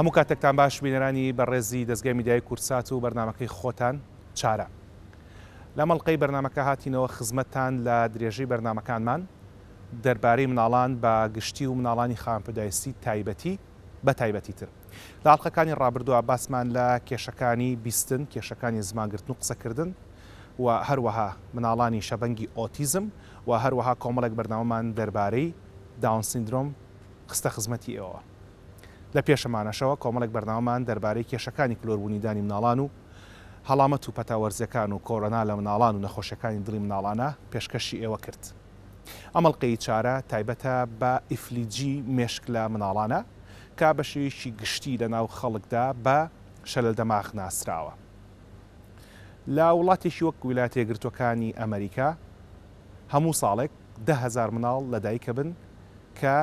هەموو کاتێکتان باش بینەرانی بەڕێزی دەزگای میدیایی کوردسات و بەرنامەکەی خۆتان چارە. لەم ئەڵقەی بەرنامەکە هاتینەوە خزمەتتان لە درێژەی بەرنامەکانمان دەربارەی مناڵان بە گشتی و مناڵانی خاوەن پێداویستی تایبەتی بە تایبەتی تر. لە ئەڵقەکانی ڕابردووە باسمان لە کێشەکانی بیستن، کێشەکانی زمانگرتن و قسەکردن و هەروەها مناڵانی شەبەنگی ئۆتیزم و هەروەها کۆمەڵێک بەرنامەمان دەربارەی داون سیندرۆم خستە خزمەتی ئێوەوە. لە پێشەمانەشەوە کۆمەڵێک بەرنامەمان دەربارەی کێشەکانی کلۆربوونی دانی مناڵان و هەڵامەت و پەتا وەرزیەکان و کۆرۆنا لە مناڵان و نەخۆشیەکانی دڵی مناڵانە پێشکەشی ئێوە کرد. ئەم ئەڵقەی چارە تایبەتە بە ئیفلیجی مێشک لە مناڵانە کە بە شێوەیەکی گشتی لە ناو خەڵکدا بە شەلەل دەماغ ناسراوە. لە وڵاتێکی وەک ویلایەتە یەکگرتووەکانی ئەمەریکا هەموو ساڵێک 10,000 مناڵ لەدایکەبن کە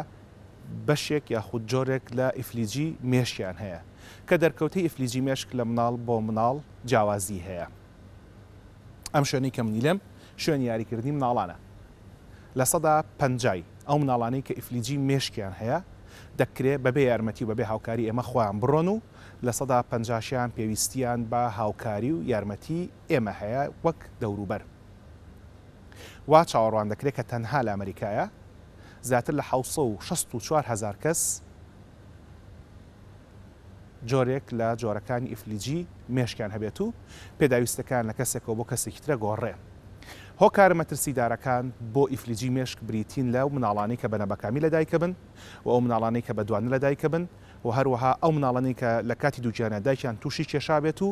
بەشێک یاخود جۆرێک لە ئیفلیجی مێشکیان هەیە، کە دەرکەوتەی ئیفلیجی مێشک لە مناڵ بۆ مناڵ جیاوازی هەیە. ئەم شوێنەی کە منی لێم شوێنی یاریکردنی مناڵانە. پەنجای ئەو مناڵانەی کە ئیفلیجی مێشکیان هەیە دەکرێ بەبێ یارمەتی و بەبێ هاوکاری ئێمە خۆیان بڕۆن و پەنجاشیان پێویستیان بە هاوکاری و یارمەتی ئێمە هەیە وەک دەوروبەر. وا چاوەڕوان دەکرێت کە تەنها لە ئەمەریکایە زیاتر لە 764 هەزار کەس جۆرێک لە جۆرەکانی ئیفلیجی مێشکیان هەبێت و پێداویستەکان لە کەسێکەوە بۆ کەسێکی ترە گۆڕێ. هۆکارە مەترسیدارەکان بۆ ئیفلیجی مێشک بریتین لە مناڵانەی کە بە نەبەکامی لەدایکەبن و ئەو مناڵانەی کە بە دوانە لەدایکەبن و هەروەها ئەو مناڵانەی کە لە کاتی دووگیانە دایکیان تووشی کێشا بێت و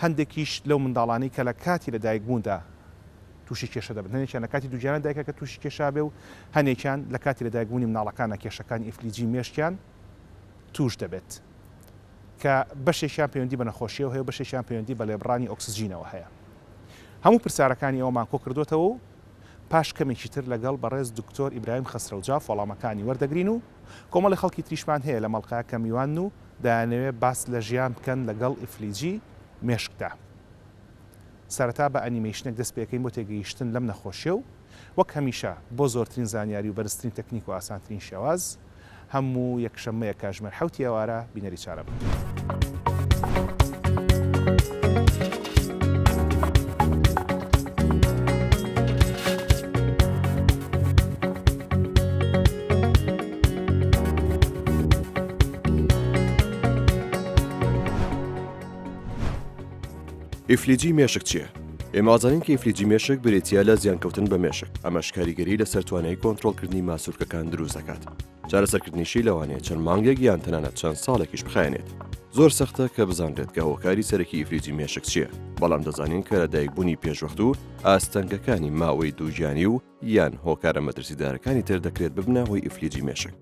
هەندێکیش لەو منداڵانەی کە لە کاتی لەدایکبووندا تووشی کێشە دەبن، هەنێکیان لە کاتی دووگیانە دایکەکە تووشی کێشا بێ و هەنێکیان لە کاتی لەدایکبوونی مناڵەکانە کێشەکانی ئیفلیجی مێشکیان تووش دەبێت کە بەشێکیان پەیوەندی بە نەخۆشیەوە هەیە و بەشێکیان پەیوەندی بە لێبڕانی ئۆکسجینەوە هەیە. هەموو پرسیارەکانی ئەومان کۆ کردوێتەوە و پاش کەمێکی تر لەگەڵ بەڕێز دکتۆر ئیبراهیم خەسرەوجاف وەڵامەکانی وەردەگرین و کۆمەڵی خەڵکی تریشمان هەیە لە مەڵقا کە میوانن و دەیانەوێ باس لە ژیان بکەن لەگەڵ ئیفلیجی مێشکدا. سەرەتا بە ئەنیمەیشنێک دەست پێکەین بۆ تێگەیشتن لەم نەخۆشیە و وەک هەمیشە بۆ زۆرترین زانیاری و بەرزترین تەکنیک و ئاسانترین شێواز هەموو یەکشەممەیەک کاژمێر حەوتی ئێوارە بینەری چارە بن. ئیفلیجی مێشک چییە؟ ئێمە ئەزانین کە ئیفلیجی مێشک بریتییە لە زیانکەوتن بە مێشک، ئەمەش کاریگەری لەسەر توانای کۆنترۆڵکردنی ماسولکەکان دروست دەکات. چارەسەرکردنیشی لەوانەیە چەند مانگێک یان تەنانەت چەند ساڵێکیش بخایەنێت. زۆر سەختە کە بزانرێت کە هۆکاری سەرەکی ئیفلیجی مێشک چییە، بەڵام دەزانین کە لەدایکبوونی پێشوەخت و ئاستەنگەکانی ماوەی دووگیانی و یان هۆکارە مەترسیدارەکانی تر دەکرێت ببنە هۆی ئیفلیجی مێشک.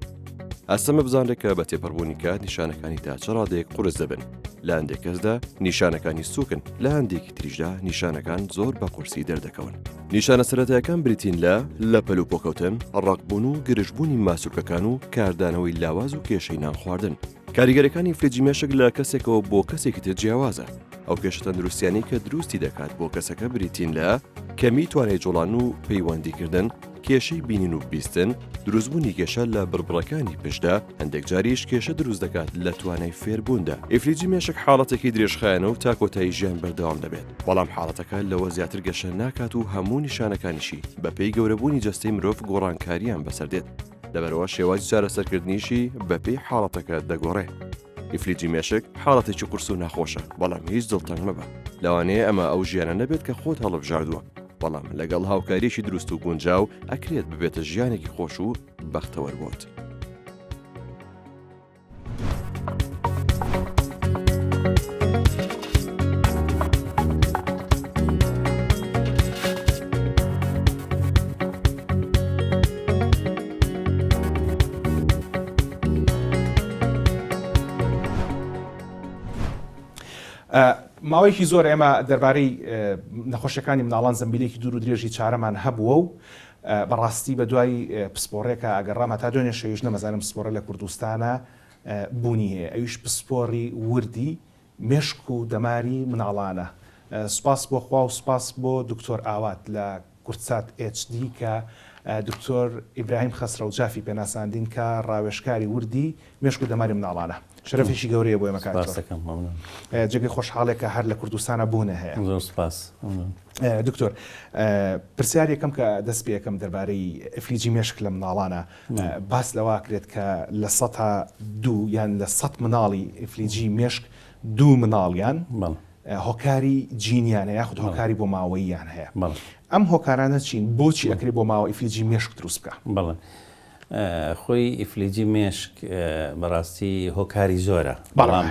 ئەستەمە بزانرێت کە بە تێپەڕبوونی کات نیشانەکانی تا چ ڕادەیەک قورس دەبن. لە هەندێک کەسدا نیشانەکانی سووکن، لە هەندێکی تریشدا نیشانەکان زۆر بە قورسی دەردەکەون. نیشانە سەرەتایەکان بریتین لە لە پەلوپۆکەوتن، ڕەقبوون و گرژبوونی ماسولکەکان و کاردانەوەی لاواز و کێشەی نانخواردن. کاریگەریەکانی ئیفلیجی مێشک لە کەسێکەوە بۆ کەسێکی تر جیاوازە. ئەو کێشە تەندروستیانەی کە دروستی دەکات بۆ کەسەکە بریتین لە کەمی توانای جوڵان و پەیوەندیکردن، کێشەی بینین و بیستن، دروستبوونی کێشە لە بڕبڕەکانی پشتدا، هەندێک جاریش کێشە دروست دەکات لە توانای فێربووندا. ئیفلیجی مێشک حاڵەتێکی درێژخایەنە و تا کۆتایی ژیان بەردەوام دەبێت، بەڵام حاڵەتەکە لەوە زیاتر گەشە ناکات و هەموو نیشانەکانیشی بەپێی گەورەبوونی جەستەی مرۆڤ گۆڕانکارییان بەسەر دێت، لەبەرئەوە شێوازی چارەسەرکردنیشی بەپێی حاڵەتەکە دەگۆڕێ. ئیفلیجی مێشک حاڵەتێکی قورس و ناخۆشە، بەڵام هیچ دڵتەنگ مەبە، لەوانەیە ئەمە ئەو ژیانە نەبێت کە خۆت هەڵبژاردووە، بەڵام لەگەڵ هاوکارییەکی دروست و گونجاو ئەکرێت ببێتە ژیانێکی خۆش و بەختەوەر بۆت. ماوەیەکی زۆر ئێمە دەربارەی نەخۆشیەکانی مناڵان زەمبیلێکی دوور و درێژی چارەمان هەبووە و بەڕاستی بە دوای پسپۆڕێکە ئەگەڕام هەتا دوێنێ شەویش نەمەزانم پسپۆڕە لە کوردستانە بوونی هەیە ئەویش پسپۆڕی وردی مێشک و دەماری مناڵانە سوپاس بۆ خوا و سوپاس بۆ دکتۆر ئاوات لە کوردسات HD کە دکتۆر ئیبراهیم خەسرەو جافی پێناساندین کە ڕاوێژکاری وردی مێشک و دەماری مناڵانە. شەرەفێکی گەورەیە بۆ ئێمە کاک سپاس دکتۆر. دەکەم مەمنون. جێگەی خۆشحاڵیە کە هەر لە کوردستانا بوونە هەیە. زۆر سپاس مەمنون. دکتۆر پرسیار یەکەم کە دەست پێ ئەکەم دەربارەی ئیفلیجی مێشک لە مناڵانە باس لەوە ئەکرێت کە لە سەتا دوو یان لە سەت مناڵی ئیفلیجی مێشک دوو مناڵیان هۆکاری جینیان هەیە یاخود هۆکاری بۆ ماوەییان هەیە ئەم هۆکارانە چین بۆچی ئەکرێ بۆ ماوە ئیفلیجی مێشک دروست بکە؟ بەڵێ خۆی ئیفلیجی مێشک بەڕاستی هۆکاری زۆرە بەڵام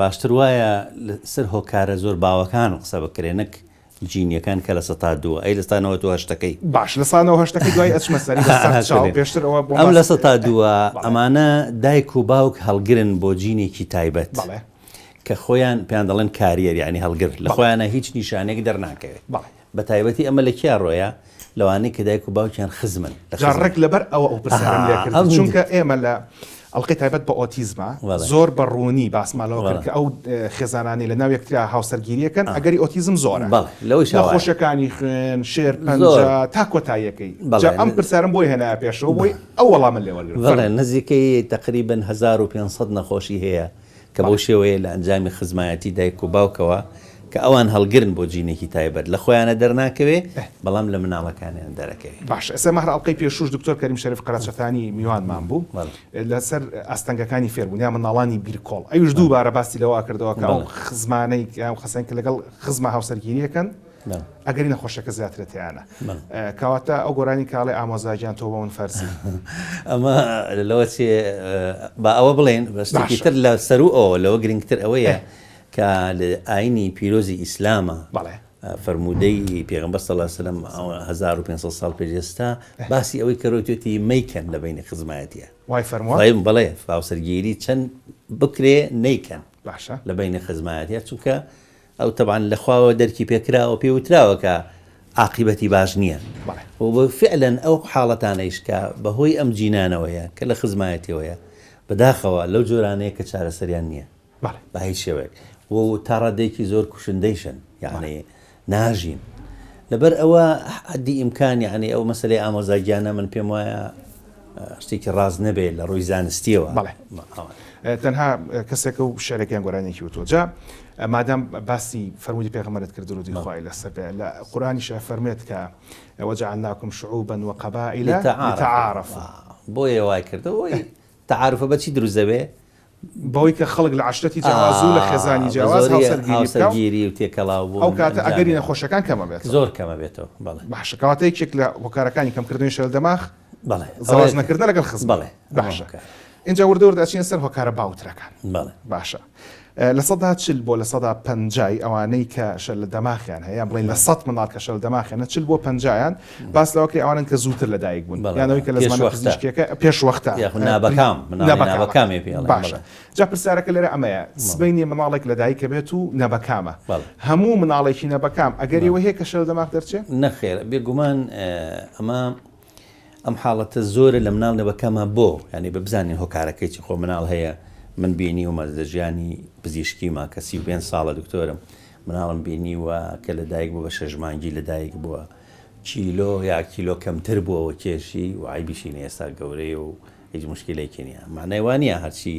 باشتر وایە لەسەر هۆکارە زۆر باوەکان قسە بکرێ نەک جینیەکان کە لە سەتا دووە ئەی لە سەتا 98ەکەی باش لە سا 98ەکەی دوای ئەچمە سەری بە سەر چاو پێشتر ئەوە بۆ ئەم لە سەتا دووە ئەمانە دایک و باوک هەڵگرن بۆ جینێکی تایبەت بەڵێ کە خۆیان پێیان دەڵێن carrier یعنی هەڵگر لە خۆیانە هیچ نیشانێک دەرناکەوێت بە تایبەتی ئەمە لە کیا ڕۆیە؟ لەوانەی کە دایک و باوکیان خزمن لە جا خزم. ڕێک لەبەر ئەوە ئەو پرسیارەم لێ ئەها، کرد ئەم چونکە ئێمە لە ئەڵقەی تایبەت بە ئۆتیزمە بەڵێ. زۆر بە ڕوونی باسمان لەوە کرد بەڵێ. کە ئەو اه، خێزانانەی لە ناو یەکترا هاوسەرگیریەکەن ئەگەری ئۆتیزم زۆرە بەڵێ، لەوەی شاوایە. نەخۆشیەکانی خوێن شێرپەنجە زۆر. تا کۆتاییەکەی بەڵێ. جا ئەم پرسیارەم بۆی هێنایە پێشەوە بۆی ئەو وەڵامە لێ وەرگرم بەڵێ فەرموو. نزیکەی تەقریبەن 1500 نەخۆشی هەیە کە بەو شێوەیە لە ئەنجامی خزمایەتی دایک و باوکەوە کە ئەوان هەڵگرن بۆ جینێکی تایبەت لە خۆیانە دەرناکەوێ بەڵام لە مناڵەکانیان دەرەکەوێ. باشە ئێستا مەهر ئەڵقەی پێشووش دکتۆر کەریم شەریف قەرەچەتانی میوانمان بوو لەسەر ئاستەنگەکانی فێربوون یا منداڵانی بیرکۆڵ ئەویش دووبارە باسی لەوە کردەوە کە ئەو خزمانەی ئەو خەسەن کە لەگەڵ خزمە هاوسەرگیریەکەن ئەگەری نەخۆشەکە زیاترە تیانە کەواتە ئەو گۆرانی کاڵێ ئامۆزاگیان تۆ بۆ من فەرزی. ئەمە لەوە چێ با ئەوە بڵێن بە شتێکی تر لە سەروو ئەوە لەوە گرنگتر ئەوەیە کە لە ئاینی پیرۆزی ئیسلامە فەرموودەی پێغەمبەر صلی الله علیه وسلم 1500 ساڵ پێش ئێستا باسی ئەوەی کەرۆتێتی مەیکەن لە بینی خزمایەتیە وای فەرمووە بەڵێ هاوسەرگیری چەند بکرێ نەیکەن باشە لە بینی خزمایەتیە چونکە ئەو تەبعەن لە خواوە دەرکی پێ کراوە پێ وتراوە کە عاقیبەتی باش نییە و فعلەن ئەو حاڵەتانەیش کە بە هۆی ئەم جینانەوەیە کە لە خزمایەتیەوەیە بەداخەوە لەو جۆرانەیە کە چارەسەریان نییە بە هیچ شێوەیەک و تا ڕادەیەکی زۆر کوشندەیشن یعنی ناژین لەبەر ئەوە حدی ئیمکان یعنی ئەو مەسلەی ئامۆزاگیانە من پێم وایە شتێکی ڕاست نەبێ لە ڕووی زانستیەوە. بەڵێ تەنها کەسێکە و شعرێک یان گۆرانیەکی وتووە جا مادام باسی فەرموودی پێغەمبەرت کرد درودی خوای لەسەر بێ لە قورئانیشا فەرمێت کە وجعلناکم شعوبا وقبائل لتعارفوا بۆیە وای کردەوە تەعارفە بەچی دروست دەبێ بەوەی کە خەڵک لە عەشرەتی جیاواز و لە خێزانی جیاواز هاوسەرگیری و تێکەڵاو بوون ئەو کاتە ئەگەری نەخۆشیەکان کەم ئەبێتەوە. زۆر کەم ئەبێتەوە بەڵێ. باشە کەواتە یەکێک لە هۆکارەکانی کەمکردنەوەی شەلەل دەماغ بەڵێ زەواج نەکردنە لەگەڵ خزم. بەڵێ باشە ئینجا وردە وردە ئەچینە سەر هۆکارە باوترەکان. بەڵێ باشە 40% بۆ 50% ئەوانەی کە شەلەل دەماغیان هەیە یان بڵێین لە 100 منداڵ کە شەلەل دەماغیان هەیە 40 بۆ 50یان باس لەوە کرێ ئەوانەن کە زووتر لەدایک بوون یان ئەوەی کە لە زمانە پزیشکیەکە پێش وەختە یاخود نابەکام نابەکامێ پێ ئەڵێن باشە جا پرسیارەکە لێرە ئەمەیە سبەینێ مناڵێک لەدایکە بێت و نەبەکامە هەموو مناڵێکی نەبەکام ئەگەری ئەوە هەیە کە شەلەل دەماغ دەرچێ؟ نەخێر بێگومان ئەمە ئەم حاڵەتە زۆرە لە مناڵ نەبەکامە بۆ یانی بە بزانین هۆکارەکەی چی خۆ مناڵ هەیە من بینیومە لە ژیانی پزیشکیما کە 35 ساڵە دکتۆرم مناڵم بینیوە کە لەدایک بوو بە شەش مانگی لەدایک بووە کیلۆ یا کیلۆ کەمتر بووەوە کێشی و عەیبیشی نیە ئێستا گەورەیە و هیچ موشکیلەیەکی نیە مەعنای وا نیە هەرچی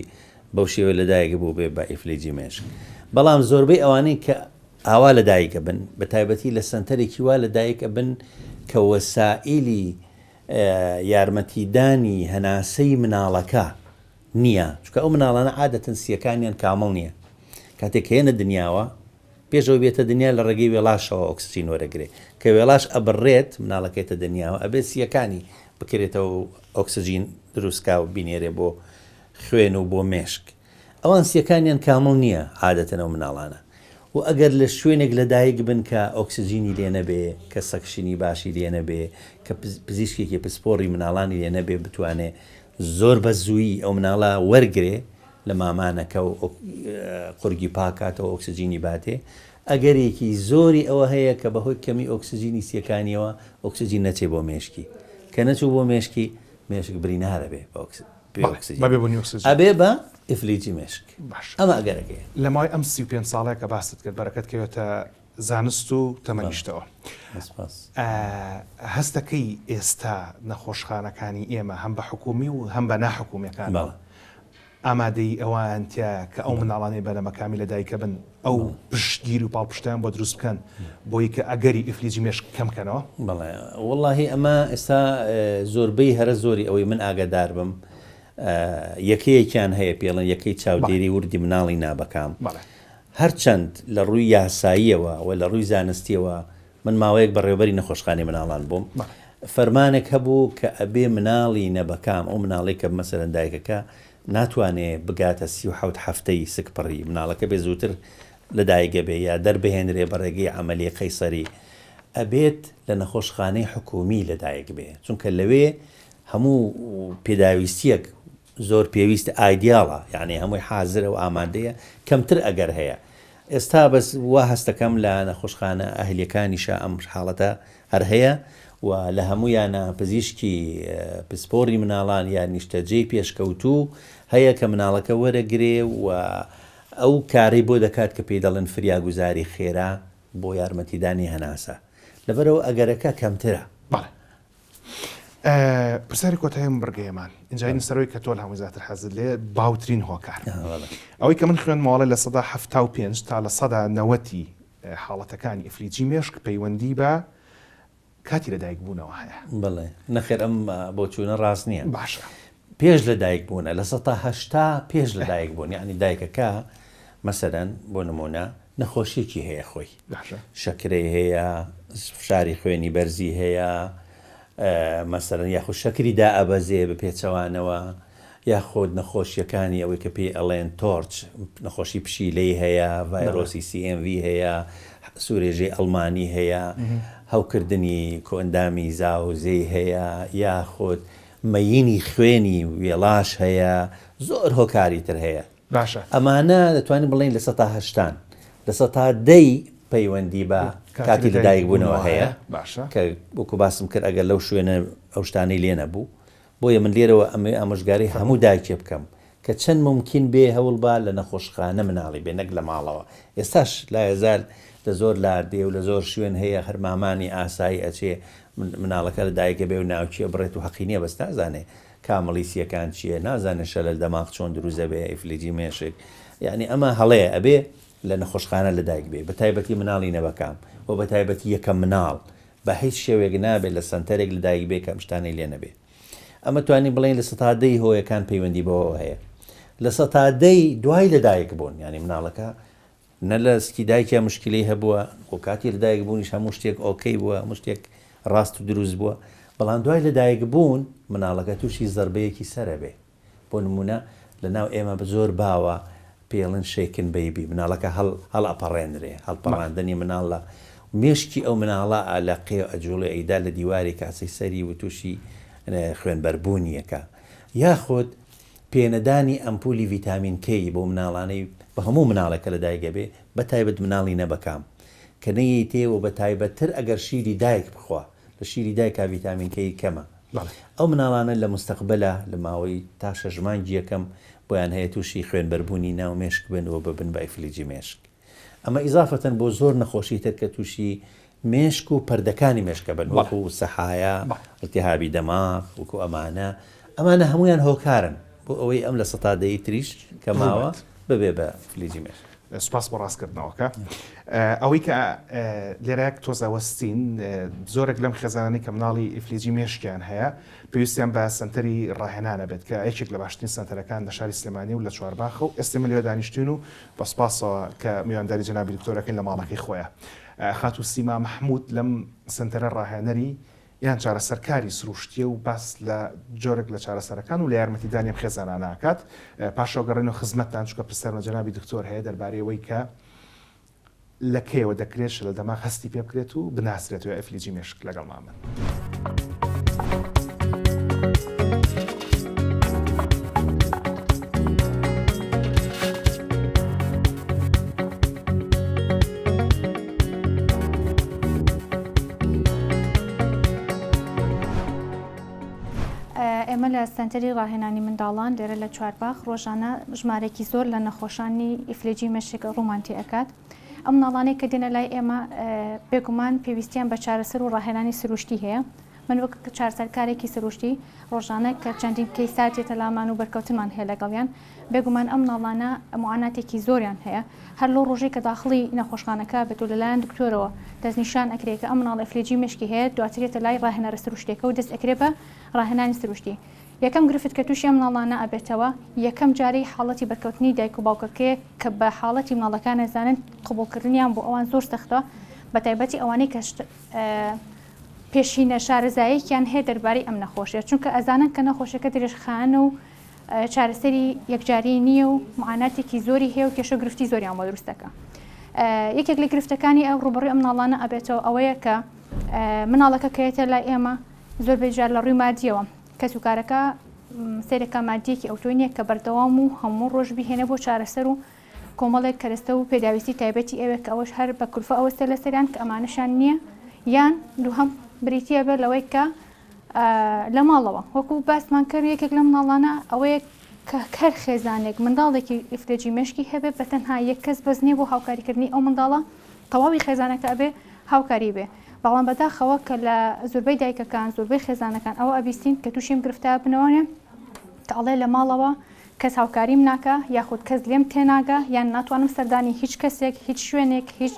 بەو شێوەیە لەدایک بووبێ بە ئیفلیجی مێشک بەڵام زۆربەی ئەوانەی کە ئاوا لەدایک ئەبن بە تایبەتی لە سەنتەرێکی وا لەدایک ئەبن کە وەسائیلی یارمەتیدانی هەناسەی مناڵەکە نییە چونکە ئەو مناڵانە عادەتەن سییەکانیان کامڵ نییە کاتێک کە یەنە دنیاوە پێش ئەوەی بێتە دنیا لە ڕێگەی وێڵاشەوە ئۆکسجین وەرەگرێ، کە وێڵاش ئەبڕێت مناڵەکە یەتە دنیاوە ئەبێت سییەکانی بکرێتەوە و ئۆکسجین دروست کا و بینێرێ بۆ خوێن و بۆ مێشک. ئەوان سییەکانیان کامڵ نییە عادەتەن ئەو مناڵانە و ئەگەر لە شوێنێک لە دایک بن کە ئۆکسجینی لێ نەبێ، کە suction ی باشی لێ نەبێ، کە پزیشکێکی پسپۆڕی مناڵانی لێ نەبێ بتوانێ زۆر بە زوویی ئەو مناڵە وەرگرێ لە مامانەکە و قورگی پاکاتەوە ئۆکسجینی باتێ، ئەگەرێکی زۆری ئەوە هەیە کە بەهۆی کەمی ئۆکسجینی سیەکانیەوە ئۆکسجین نەچێ بۆ مێشکی، کە نەچوو بۆ مێشکی، مێشک برینارە بێ بە ئۆکسجین، بەبێ بوونی ئۆکسجین ئەبێ بە ئیفلیجی مێشک. باشە ئەمە ئەگەرەکەیە. لە ماوەی ئەم 35 ساڵەیە کە باست کرد بەرەکەت کەوێتە زانست و تەمەنیشتەوە. هەستەکەی ئێستا نەخۆشخانەکانی ئێمە هەم بە حکوومی و هەم بە ناحکومیەکانەوە. ئامادەیی ئەوەیان تیایە کە ئەو مناڵانەی بە نەمەکامی لە دایکە بن ئەو پشتگیری و پاڵپشتیان بۆ دروست بکەن بۆی کە ئەگەری ئیفلیجی مێشک کەم کەنەوە؟ بەڵێ وەڵاهی ئەمە ئێستا زۆربەی هەرە زۆری ئەوەی من ئاگادار بم یەکەیەکیان هەیە پێڵێن یەکەی چاودێری وردی مناڵی نابەکام هەرچەند لە ڕووی یاساییەوە و لە ڕووی زانستیەوە من ماوەیەک بەڕێوەبەری نەخۆشخانەی مناڵان بووم فەرمانێک هەبوو کە ئەبێ مناڵی نەبەکام ئەو مناڵەی کە مەسەلەن دایکەکە ناتوانێ بگاتە 37 هەفتەی سکپڕی مناڵەکە بێ زووتر لە دایک ئەبێ یا دەربهێنرێ بە ڕێگەی عەمەلیە قەیسەری ئەبێت لە نەخۆشخانەی حکوومی لە دایک بێ چونکە لەوێ هەموو پێداویستیەک زۆر پێویستە ئایدیاڵە یانی هەمووی حازرە و ئامادەیە کەمتر ئەگەر هەیە ئێستا بەس وا هەستەکەم لە نەخۆشخانە ئەهلیەکانیشا ئەم حاڵەتە هەر هەیە و لە هەموویانە پزیشکی پسپۆری مناڵان یا نیشتەجێی پێشکەوتوو هەیە کە مناڵەکە وەرەگرێ و ئەو کارەی بۆ دەکات کە پێی دەڵێن فریاگوزاری خێرا بۆ یارمەتیدانی هەناسە لەبەرئەوە ئەگەرەکە کەمترە. بەڵێ. پرسیاری کۆتایی ئەم بڕگەیەمان ئینجا این سەرەوەی کە تۆ لە هەمووی زیاتر حەزت لێ باوترین هۆکار ئەوەی کە من خوێندمەوەڵێ 75% تا 90% حاڵەتەکانی ئیفلیجی مێشک پەیوەندی بە کاتی لەدایک بوونەوە هەیە. بەڵێ نەخێر ئەم بۆچوونە ڕاست نییە. باشە. پێش لە دایک بوونە 80% پێش لە دایک بوون یعنی دایکەکە مەسەرەن بۆ نمونە نەخۆشیەکی هەیە خۆی شەکرەی هەیە فشاری خوێنی بەرزی هەیە مەسەرەن یاخود شەکری دائەبەزێ بە پێچەوانەوە یاخود نەخۆشیەکانی ئەوەی کە پێی ئەڵێن TORCH نەخۆشی پشیلەی هەیە ڤایرۆسی CMV هەیە سورێژەی ئەڵمانی هەیە هەوکردنی کۆئەندامی زاوزێی هەیە یاخود مەیینی خوێنی وێڵاش هەیە زۆر هۆکاری تر هەیە باشە. ئەمانە دەتوانین بڵێین لە سەتا هەشتان، لە سەتا دەی پەیوەندی بە کاتی لەدایکبوونەوە هەیە باشە. کە وەکو باسم کرد ئەگەر لەو شوێنە ئەو شتانەی لێ نەبوو. بۆیە من لێرەوە ئەمەوێ ئامۆژگاری هەموو دایکێ بکەم کە چەند مومکین بێ هەوڵ با لە نەخۆشخانە مناڵی بێ نەک لە ماڵەوە. ئێستاش لایەزال لە زۆر لادێ و لە زۆر شوێن هەیە هەر مامانی ئاسایی ئەچێ مناڵەکە لە دایک ئەبێ و ناوکی ئەبڕێت و هەقی نییە بەس نازانێ کامڵی سیەکان چیە نازانێ شەلەل دەماغ چۆن دروست دەبێ ئیفلیجی مێشک یانی ئەمە هەڵەیە ئەبێ لە نەخۆشخانە لەدایک بێ بەتایبەتی مناڵی نەبەکام و بەتایبەتی یەکەم مناڵ بە هیچ شێوەیەک نابێت لە سەنتەرێک لەدایک بێ کە ئەم شتانەی لێ نەبێ ئەمە توانین بڵێین لە سەتا دەی هۆیەکان پەیوەندی بەوەوە هەیە لە سەتا دەی دوای لەدایک بوون یانی مناڵەکە نە لە سکی دایکیا مشکیلەی هەبووە و کاتی لەدایک بوونیش هەموو شتێک okay بووە هەموو شتێک ڕاست و دروست بووە بەڵام دوای لەدایک بوون مناڵەکە تووشی زەربەیەکی سەرە بێ بۆ نمونە لە ناو ئێمە بە زۆر باوە پێڵن shaken baby مناڵەکە هەڵ هەڵ ئەپەڕێنرێ هەڵپەڕاندنی مناڵ لە مێشکی ئەو مناڵە ئەلەقێ و ئەجوڵێ ئەیدا لە دیواری کاسەی سەری و تووشی خوێنبەربوونیەکە یاخود پێنەدانی ئەمپولی ڤیتامین کەی بۆ مناڵانەی بە هەموو مناڵێک کە لەدایک ئەبێ بە تایبەت مناڵی نەبەکام کە نەیەیتێ و بە تایبەتتر ئەگەر شیری دایک بخوا لە شیری دایکا ڤیتامین کەی کەمە ئەو مناڵانە لە مستەقبەلا لە ماوەی تا شەش مانگی یەکەم بۆیان هەیە تووشی خوێنبەربوونی ناو مێشک بن و ببن بە ئیفلیجی مێشک. ئەمە ئیزافەتەن بۆ زۆر نەخۆشی تر کە تووشی مێشک و پەردەکانی مێشکە بن وەکو سەحایا، التهابی دەماغ، وەکو ئەمانە، ئەمانە هەموویان هۆکارن بۆ ئەوەی ئەم لە سەتا دەی تریش کە ماوە ببێ بە ئیفلیجی مێشک. سوپاس بۆ ڕاستکردنەوەکە. ئەوەی کە لێرە یەک تۆز ئەوەستین، زۆرێک لەم خێزانانەی کە مناڵی ئیفلیجی مێشکیان هەیە پێویستیان بە سەنتەری ڕاهێنان ئەبێت کە یەکێک لە باشترین سەنتەرەکان لە شاری سلێمانی و لە چوارباخە و ئێستێ من لەوێ دانیشتوین و بە سوپاسەوە کە میوانداری جەنابی دکتۆرەکەین لە ماڵەکەی خۆیا. خاتوو سیما مەحمود لەم سەنتەرە ڕاهێنەری یان چارەسەرکاری سروشتیە و باس لە جۆرێک لە چارەسەرەکان و لە یارمەتیدانی ئەم خێزانانە ئەکات. پاشەوە گەڕێنەوە خزمەتتان چونکە پرسیارم لە جەنابی دکتۆر هەیە دەربارەی ئەوەی کە لە کەیەوە دەکرێت شلە دەماغ هەستی پێ بکرێت و بناسرێتەوە ئیفلیجی مێشک لەگەڵمان بن. ئێمە لە سەنتەری ڕاهێنانی منداڵان لێرە لە چوارباخ ڕۆژانە ژمارەیەکی زۆر لە نەخۆشانی ئیفلیجی مێشک ڕوومان تێ ئەکات. ئەو مناڵانەی کە دێنە لای ئێمە بێگومان پێویستیان بە چارەسەر و ڕاهێنانی سروشتی هەیە. من وەک چارەسەرکارێکی سروشتی ڕۆژانە کە چەندین کەیسات دێتە لامان و بەرکەوتنمان هەیە لەگەڵیان، بێگومان ئەم مناڵانە موعاناتێکی زۆریان هەیە، هەر لەو ڕۆژەی کە داخڵی نەخۆشخانەکە بێت و لەلایەن دکتۆرەوە دەستنیشان ئەکرێ کە ئەم مناڵە ئیفلیجی مێشکی هەیە، دواتر یەتە لای ڕاهێنەرە سروشتیەکە و دەست ئەکرێ بە ڕاهێنانی سروشتی. یەکەم گرفت کە تووشی ئەم مناڵانە ئەبێتەوە، یەکەم جارەی حاڵەتی بەرکەوتنی دایک و باوکەکەیە کە بە حاڵەتی مناڵەکان ئەزانن، قبوڵکردنیان بۆ ئەوان زۆر سەختە، بەتایبەتی ئەوانەی کە پێشینە شارەزایەکیان هەیە دەربارەی ئەم نەخۆشیە، چونکە ئەزانن کە نەخۆشیەکە درێژخایەنە و چارەسەری یەکجاری نییە و معاناتێکی زۆری هەیە و کێشە و گرفتی زۆریان بۆ دروست دەکا. یەکێک لە گرفتەکانی ئەو ڕووبەڕووی ئەم مناڵانە ئەبێتەوە ئەوەیە کە مناڵەکە کە یەتە لای ئێمە زۆربەی جار لە ڕووی مادیەوە کەسوکارەکە سەیرەکە مادیەکی ئەوتۆی نییە کە بەردەوام و هەموو ڕۆژ بیهێنێ بۆ چارەسەر و کۆمەڵێک کەرەستە و پێداویستی تایبەتی ئەوێ کە ئەوەش هەر بە کولفە ئەوەستێ لەسەریان کە ئەمانەشیان نییە یان دووهەم بریتییە بێت لەوەی کە لە ماڵەوە وەکو باسمان کرد یەکێک لەم مناڵانە ئەوەیە کە هەر خێزانێک منداڵێکی ئیفلەجی مێشکی هەبێ بە تەنها یەک کەس بەس نییە بۆ هاوکاریکردنی ئەو منداڵە تەواوی خێزانەکە ئەبێ هاوکاری بێ بەڵام بەداخەوە کە لە زۆربەی دایکەکان زۆربەی خێزانەکان ئەوە ئەبیستین کە تووشی ئەم گرفتە بنەوەێ کە ئەڵێ لە ماڵەوە کەس هاوکاریم ناکا یاخود کەس لێم تێناگا یان ناتوانم سەردانی هیچ کەسێک هیچ شوێنێک هیچ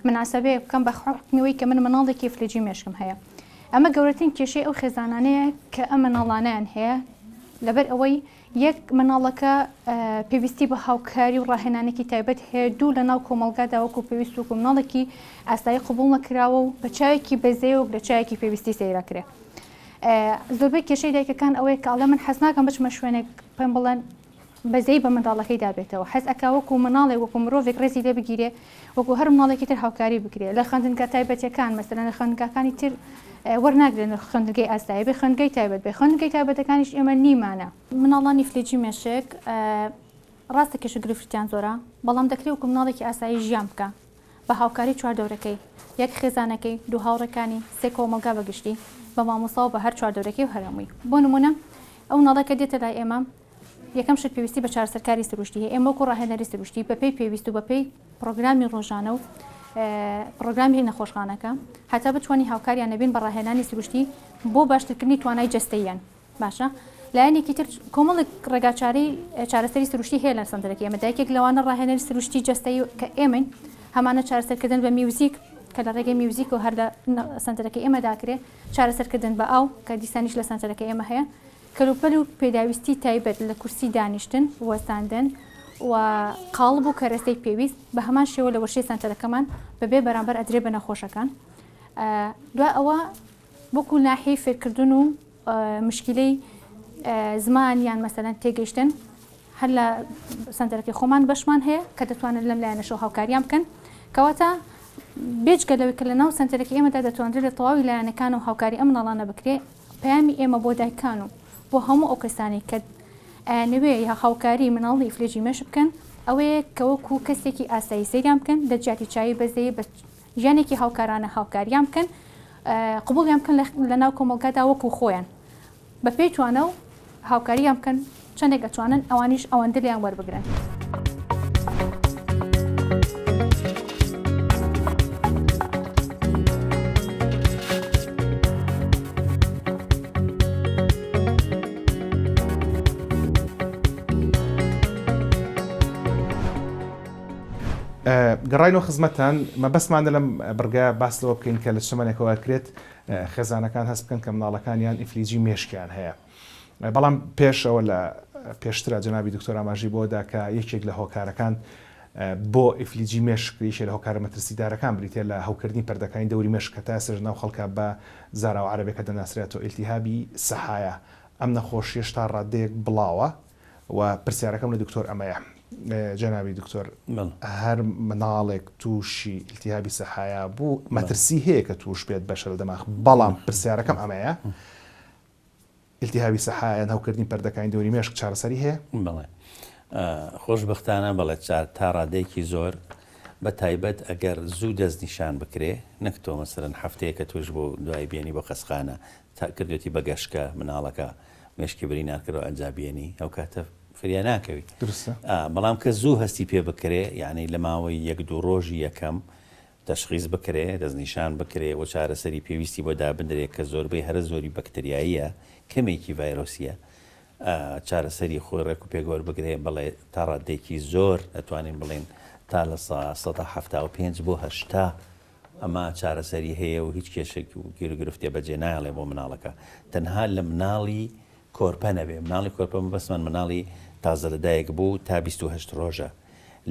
مناسەبەیەک بکەم بە حوکمی وەی کە من مناڵێکی ئیفلیجی مێشکم هەیە ئەمە گەورەترین کێشەی ئەو خێزانانەیە کە ئەم مناڵانەیان هەیە لەبەر ئەوەی یەک مناڵەکە پێویستی بە هاوکاری و ڕاهێنانێکی تایبەت هەیە دوو لە ناو کۆمەڵگادا وەکو پێویست وەکو مناڵێکی ئاسایی قبوڵ نەکراوە و بە چاوێکی بەزەیە وەک لە چاوێکی پێویستی سەیرەکرێ زۆربەی کێشەی دایکەکان ئەوەیە کە ئەڵێ من حەز ناکەم بچمە شوێنێک پێم بڵێن بەزەی بە منداڵەکەی دابێتەوە حەز ئەکا وەکو مناڵێک وەکو مرۆڤێک ڕێزی لێ بگیرێ وەکو هەر مناڵێکی تر هاوکاری بکرێ لە خوێندنگا تایبەتیەکان مەسەلەن لە خوێندنگاکانی تر وەرناگرێن لە خوێندنگەی ئاسایی بێ خوێندنگەی تایبەت بێ خوێندنگەی تایبەتەکانیش ئێمە نیمانە. مناڵانی ئیفلیجی مێشک ڕاستە کێشە گرفتیان زۆرە بەڵام دەکرێ وەکو مناڵێکی ئاسایی ژیان بکا بە هاوکاری چواردەورەکەی، یەک خێزانەکەی، دوو هاوڕێکانی، سێ کۆمەڵگا بە گشتی، بە مامۆستا و بە هەر چواردەورەکەی و هەر هەمووی. بۆ نموونە ئەو مناڵە کە دێتە لای ئێمە یەکەم شت پێویستی بە چارەسەرکاری سروشتی هەیە، ئێمە وەکو ڕاهێنەری سروشتی بە پێی پێویست و بە پێی پڕۆگرامی ڕۆژانە و پڕۆگرامی نەخۆشخانەکە هەتا بتوانین هاوکاریان نەبین بە ڕاهێنانی سروشتی بۆ باشترکردنی توانای جەستەییان. باشە لایەنێکی تر کۆمەڵێک ڕێگاچارەی چارەسەری سروشتی هەیە لە سەنتەرەکەی ئێمە دایکێک لەوانە ڕاهێنەری سروشتی جەستەیی کە ئێمەین هەمانە چارەسەرکردن بە میوزیک کە لە ڕێگەی میوزیک و هەر لە سەنتەرەکەی ئێمە داکرێ چارەسەرکردن بە ئاو کە دیسانیش لە سەنتەرەکەی ئێمە هەیە کەلوپەل و پێداویستی تایبەت لە کورسی دانیشتن وەستاندن و قاڵب و کەرەستەی پێویست بە هەمان شێوە لە وەرشەی سەنتەرەکەمان بەبێ بەرامبەر ئەدرێ بە نەخۆشەکان دوای ئەوە وەکو ناحیەی فێرکردن و مشکیلەی زمان یان مەسەلەن تێگەیشتن هەر لە سەنتەرەکەی خۆمان بەشمان هەیە کە دەتوانن لەم لایەنەشەوە هاوکاریان بکەن کەواتە بێجگە لەوەی کە لە ناو سەنتەرەکەی ئێمەدا دەتوانرێت لە تەواوی لایەنەکان و هاوکاری ئەم مناڵانە بکرێ پەیامی ئێمە بۆ دایکان و بۆ هەموو ئەو کەسانەی کە ئەیانەوێ یا هاوکاری مناڵی ئیفلیجی مێشک بکەن ئەوەیە کە وەکو کەسێکی ئاسایی سەیریان بکەن لە جیاتی چاوی بەزەیی بە ژیانێکی هاوکارانە هاوکاریان بکەن قبوڵیان بکەن لە ناو کۆمەڵگادا وەکو خۆیان بە پێی توانا و هاوکاریان بکەن چەندێک ئەتوانن ئەوانیش ئەوەندە لێیان وەربگرن. گەڕاینەوە خزمەتتان، مەبەستمانە لەم بڕگە باس لەوە بکەین کە لە چ تەمەنێکەوە ئەکرێت خێزانەکان هەست بکەن کە منداڵەکانیان ئیفلیجی مێشکیان هەیە. بەڵام پێش ئەوە لە پێشترا جەنابی دکتۆر ئاماژەی بەوە دا کە یەکێک لە هۆکارەکان بۆ ئیفلیجی مێشک یەکێک لە هۆکارە مەترسیدارەکان بریتیە لە هەوکردنی پەردەکانی دەوری مێشک کە تا ئێستاش لەناو خەڵکا بە زاراوە عەرەبیەکە دەناسرێتەوە ئیلتیهابی سەحایا ئەم نەخۆشیەش تا ڕاددەیەک بڵاوە و پرسیارەکەم لە دکتۆر ئەمەیە جەنابی دکتۆر هەر مناڵێک تووشی ئیلتیهابی سەحایا بوو مەترسی هەیە کە تووش بێت بە شەل دەماغ بەڵام پرسیارەکەم ئەمەیە ئیلتیهابی سەحایا یان هەوکردنی پەردەکانی دەوری مێشک چارەسەری هەیە؟ بەڵێ خۆشبەختانە بەڵێ تا ڕادەیەکی زۆر بە تایبەت ئەگەر زوو دەستنیشان بکرێ نەک تۆ مەسەلەن هەفتەیەکە توش بوو دوای بێنی بۆ خەسخانە تا کردوێتی بە گەشکە مناڵەکە مێشکی برینار کردەوە ئەنجا بێنی ئەو کاتە فریا ناکەوی دروستە بەڵام کە زوو هەستی پێ بکرێ یعنی لە ماوەی یەک دوو ڕۆژی یەکەم. تەشخیس بکرێ، دەستنیشان بکرێ و چارەسەری پێویستی بۆ دابنرێ کە زۆربەی هەرە زۆری بەکتریاییە، کەمێکی ڤایرۆسییە، چارەسەری خۆی ڕێک و پێک وەربگرێ، بەڵێ تا ڕاددەیەکی زۆر ئەتوانین بڵێین تا 75% بۆ 80 ئەمە چارەسەری هەیە و هیچ کێشێک و گیروگرفتێ بەجێ نایەڵێ بۆ مناڵەکە تەنها لە مناڵی کۆرپە نەبێ، مناڵی کۆرپە مەبەستمان مناڵی تازە لەدایک بوو تا 28 ڕۆژە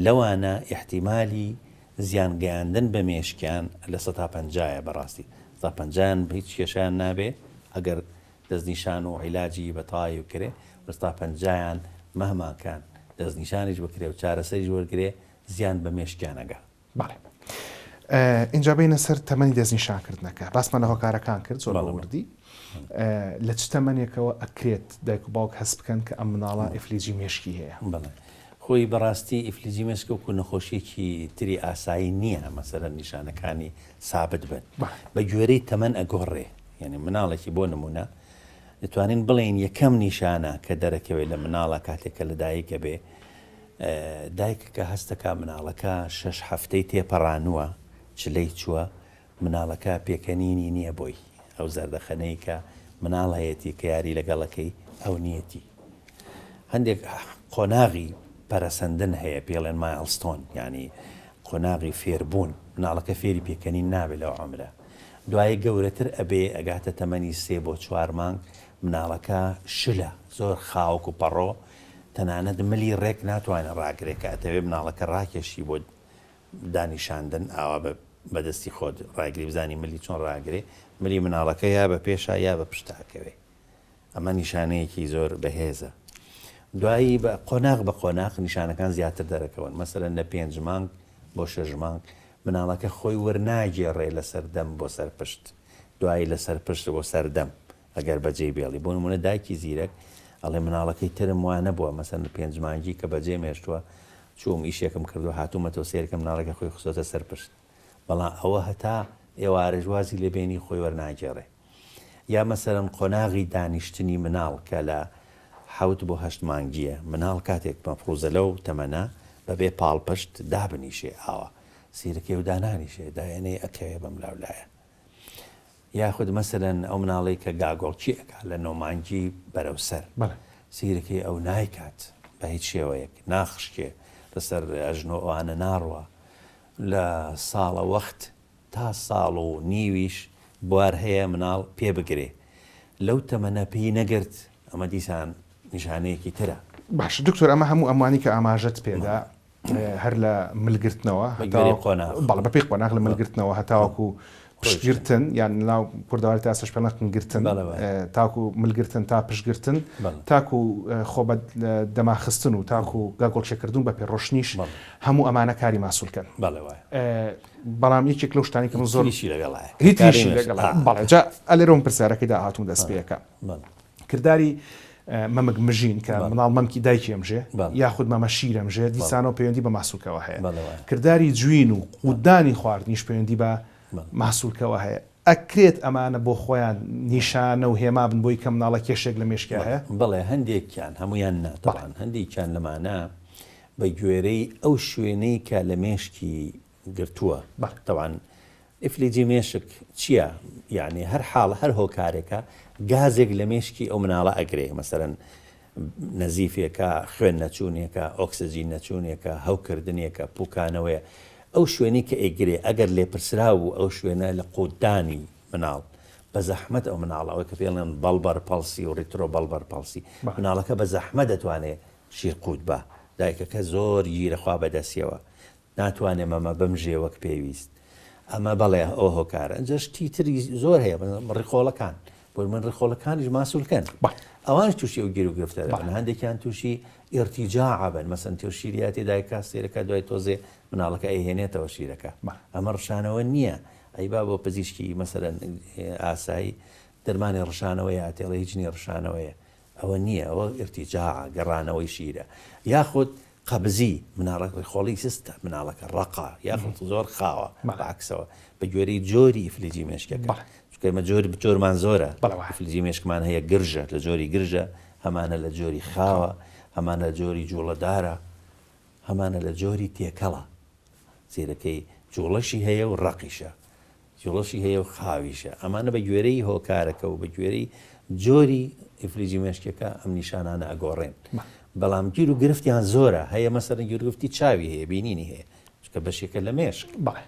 لەوانە ئیحتیمالی زیان گەیاندن بە مێشکیان لە سەتا پەنجایە بەڕاستی سەتا پەنجایان هیچ کێشەیان نابێ ئەگەر دەستنیشان و عیلاجی بە تەواوی بکرێ و سەتا پەنجایان مەهما کان دەستنیشانیش بکرێ و چارەسەریش وەرگرێ زیان بە مێشکیان ئەگا. بەڵێ ئینجا بینە سەر تەمەنی دەستنیشانکردنەکە باسمان لە هۆکارەکان کرد زۆر بە وردی لە چ تەمەنێکەوە ئەکرێت دایک و باوک هەست بکەن کە ئەم مناڵە ئیفلیجی مێشکی هەیە؟ بەڵێ خۆی بەڕاستی ئیفلیجی مێشک وەکو نەخۆشیەکی تری ئاسایی نییە مەسەلەن نیشانەکانی سابت بن بە گوێرەی تەمەن ئەگۆڕێ یعنی مناڵێکی بۆ نمونە دەتوانین بڵێین یەکەم نیشانە کە دەرەکەوێت لە مناڵە کاتێک کە لەدایکە بێ دایکەکە هەستەکە مناڵەکە شەش هەفتەی تێپەڕانووە چلەی چووە مناڵەکە پێکەنینی نییە بۆی ئەو زەردەخەنەی کە مناڵ هەیەتی کە یاری لەگەڵەکەی ئەو نیەتی هەندێک قۆناغی پەرەسەندن هەیە پێڵێن milestone یانی قۆناغی فێربوون مناڵەکە فێری پێکەنین نابێت لەو عەمرە دوایی گەورەتر ئەبێ ئەگاتە تەمەنی سێ بۆ چوار مانگ مناڵەکە شلە زۆر خاوک و پەڕۆ تەنانەت ملی ڕێک ناتوانێت ڕاگرێ کە ئەتەوێ مناڵەکە ڕاکێشی بۆ دانیشاندن ئاوا بە بەدەستی خۆت ڕاگری بزانی ملی چۆن ڕاگرێ ملی مناڵەکە یا بە پێشا یا بە پشتا ئەکەوێ ئەمە نیشانەیەکی زۆر بەهێزە. دوایی بە قۆناغ بە قۆناغ نیشانەکان زیاتر دەرەکەون، مەسەلەن لە پێنج مانگ بۆ شەش مانگ مناڵەکە خۆی وەرناگێڕێ لەسەر دەم بۆ سەر پشت، دوایی لەسەر پشت بۆ سەر دەم ئەگەر بەجێی بێڵی. بۆ نموونە دایکی زیرەک ئەڵێ مناڵەکەی ترم وا نەبووە، مەسەلەن لە پێنج مانگی کە بەجێم هێشتووە چووم ئیشێکم کردووە هاتوومەتەوە سەیرکەم مناڵەکە خۆی خستۆتە سەر پشت، بەڵام ئەوە هەتا ئێوارەش وازی لێ بێنی خۆی وەرناگێڕێ. یا مەسەلەن قۆناغی دانیشتنی مناڵ کە لە حەوت بۆ هەشت مانگییە، مناڵ کاتێک مەفروزە لەو تەمەنە بەبێ پاڵپشت دابنیشێ ئاوا سیرەکەی و دانانیشێ دایەنەی ئەکەوێ بەم لاولایە. یاخود مەسەلەن ئەو مناڵەی کە گاگۆڵکی ئەکا لە نۆ مانگی بەرەو سەر سیرەکەی ئەو نایکات بە هیچ شێوەیەک ناخشکێ لەسەر ئەژنۆ ئەوانە ناڕوا لە ساڵە وەخت تا ساڵ و نیویش بوار هەیە مناڵ پێ بگرێ لەو تەمەنە پێی نەگرت ئەمە دیسان نیشانەیەکی ترە. باشە دکتۆر ئەمە هەموو ئەمانی کە ئاماژەت پێدا هەر لە ملگرتنەوە بەڵێ بەپێی قۆناغ لە ملگرتنەوە هەتاوەکو پشتگرتن یان ناو کوردەواری تا ئێستاش پێڵێن قنگرتن تاکو ملگرتن تا پشتگرتن تاکو خۆ بە دەماخستن و تاکو گاگۆڵکێکردن بە پێڕۆشنیش هەموو ئەمانە کاری ماسولکەن. بەڵام یەکێک لەو شتانی کە من زۆر هیتریشی لەگەڵایە هیتریشی لەگەڵایە بەڵێ جا ئەلێرەوە من پرسیارەکەی داهاتووم دەست پێ ئەکا کرداری مەمک مژین کە مناڵ مەمکی دایکی ئەمژێ یاخود مەمە شیر ئەمژێ دیسانەوە پەیوەندی بە ماسولکەوە هەیە کرداری جوین و قوتدانی خواردنیش پەیوەندی بە ماسولکەوە هەیە ئەکرێت ئەمانە بۆ خۆیان نیشانە و هێما بن بۆی کە مناڵە کێشێک لە مێشکیا هەیە؟ بەڵێ هەندێکیان هەمویان نا تەبعەن هەندێکیان لەمانە بە گوێرەی ئەو شوێنەی کە لە مێشکی گرتووە تەبعەن ئیفلیجی مێشک چییە یعنی هەر حاڵ هەر هۆکارێکە گازێک لە مێشکی ئەو مناڵە ئەگرێ مەسەرەن نەزیفێکە خوێن نەچوونێکە ئۆکسجین نەچوونێکە هەوکردنێکە پوکانەوەیە ئەو شوێنی کە ئەیگرێ ئەگەر لێپرسراو بوو ئەو شوێنە لە قوتدانی مناڵ بە زەحمەت ئەو مناڵە ئەوەی کە پێڵێن bulbar palsy و retrobulbar palsy مناڵەکە بە زەحمەت دەتوانێت شیر قوت با دایکەکە زۆر گیرە خوا بەدەسیەوە ناتوانێ مەمە بمژێ وەک پێویست ئەمە بەڵێ ئەو هۆکارە ئەنجا شتی تری زۆر هەیە ڕیخۆڵەکان بۆ من ڕیخۆڵەکانیش ماسولکەن ئەوانش تووشی ئەو گیر و گرفتە دەبن هەندێکیان تووشی ئیرتیجاع بن مەسەن تۆ شیریاتی دایکا سێرەکە دوای تۆزێ مناڵەکە ئەیهێنێتەوە شیرەکە ئەمە ڕشانەوە نییە ئەی با بۆ پزیشکی مەسەرەن ئاسایی دەرمانی ڕشانەوە یا تێڵێ هیچ نییە ڕشانەوەیە ئەوە نییە ئەوە ئیرتیجاعە گەڕانەوەی شیرە یاخود قەبزی مناڵەک ڕیخۆڵی سستە مناڵەکە ڕەقە یاخود زۆر خاوە بە عەکسەوە بە گوێرەی جۆری ئیفلیجی مێشکەکە چونکە ئێمە جۆر جۆرمان زۆرە ئیفلیجی مێشکمان هەیە گرژە لە جۆری گرژە هەمانە لە جۆری خاوە هەمانە لە جۆری جوڵەدارە هەمانە لە جۆری تێکەڵە سیرەکەی. جوڵەشی هەیە و ڕەقیشە، جوڵەشی هەیە و خاویشە، ئەمانە بە گوێرەی هۆکارەکە و بە گوێرەی جۆری ئیفلیجی مێشکەکە ئەم نیشانانە ئەگۆڕێن. بەڵام گیر و گرفتیان زۆرە، هەیە مەسەلەن گیروگرفتی چاوی هەیە، بینینی هەیە، چونکە بەشێکە لە مێشک. بەڵێ.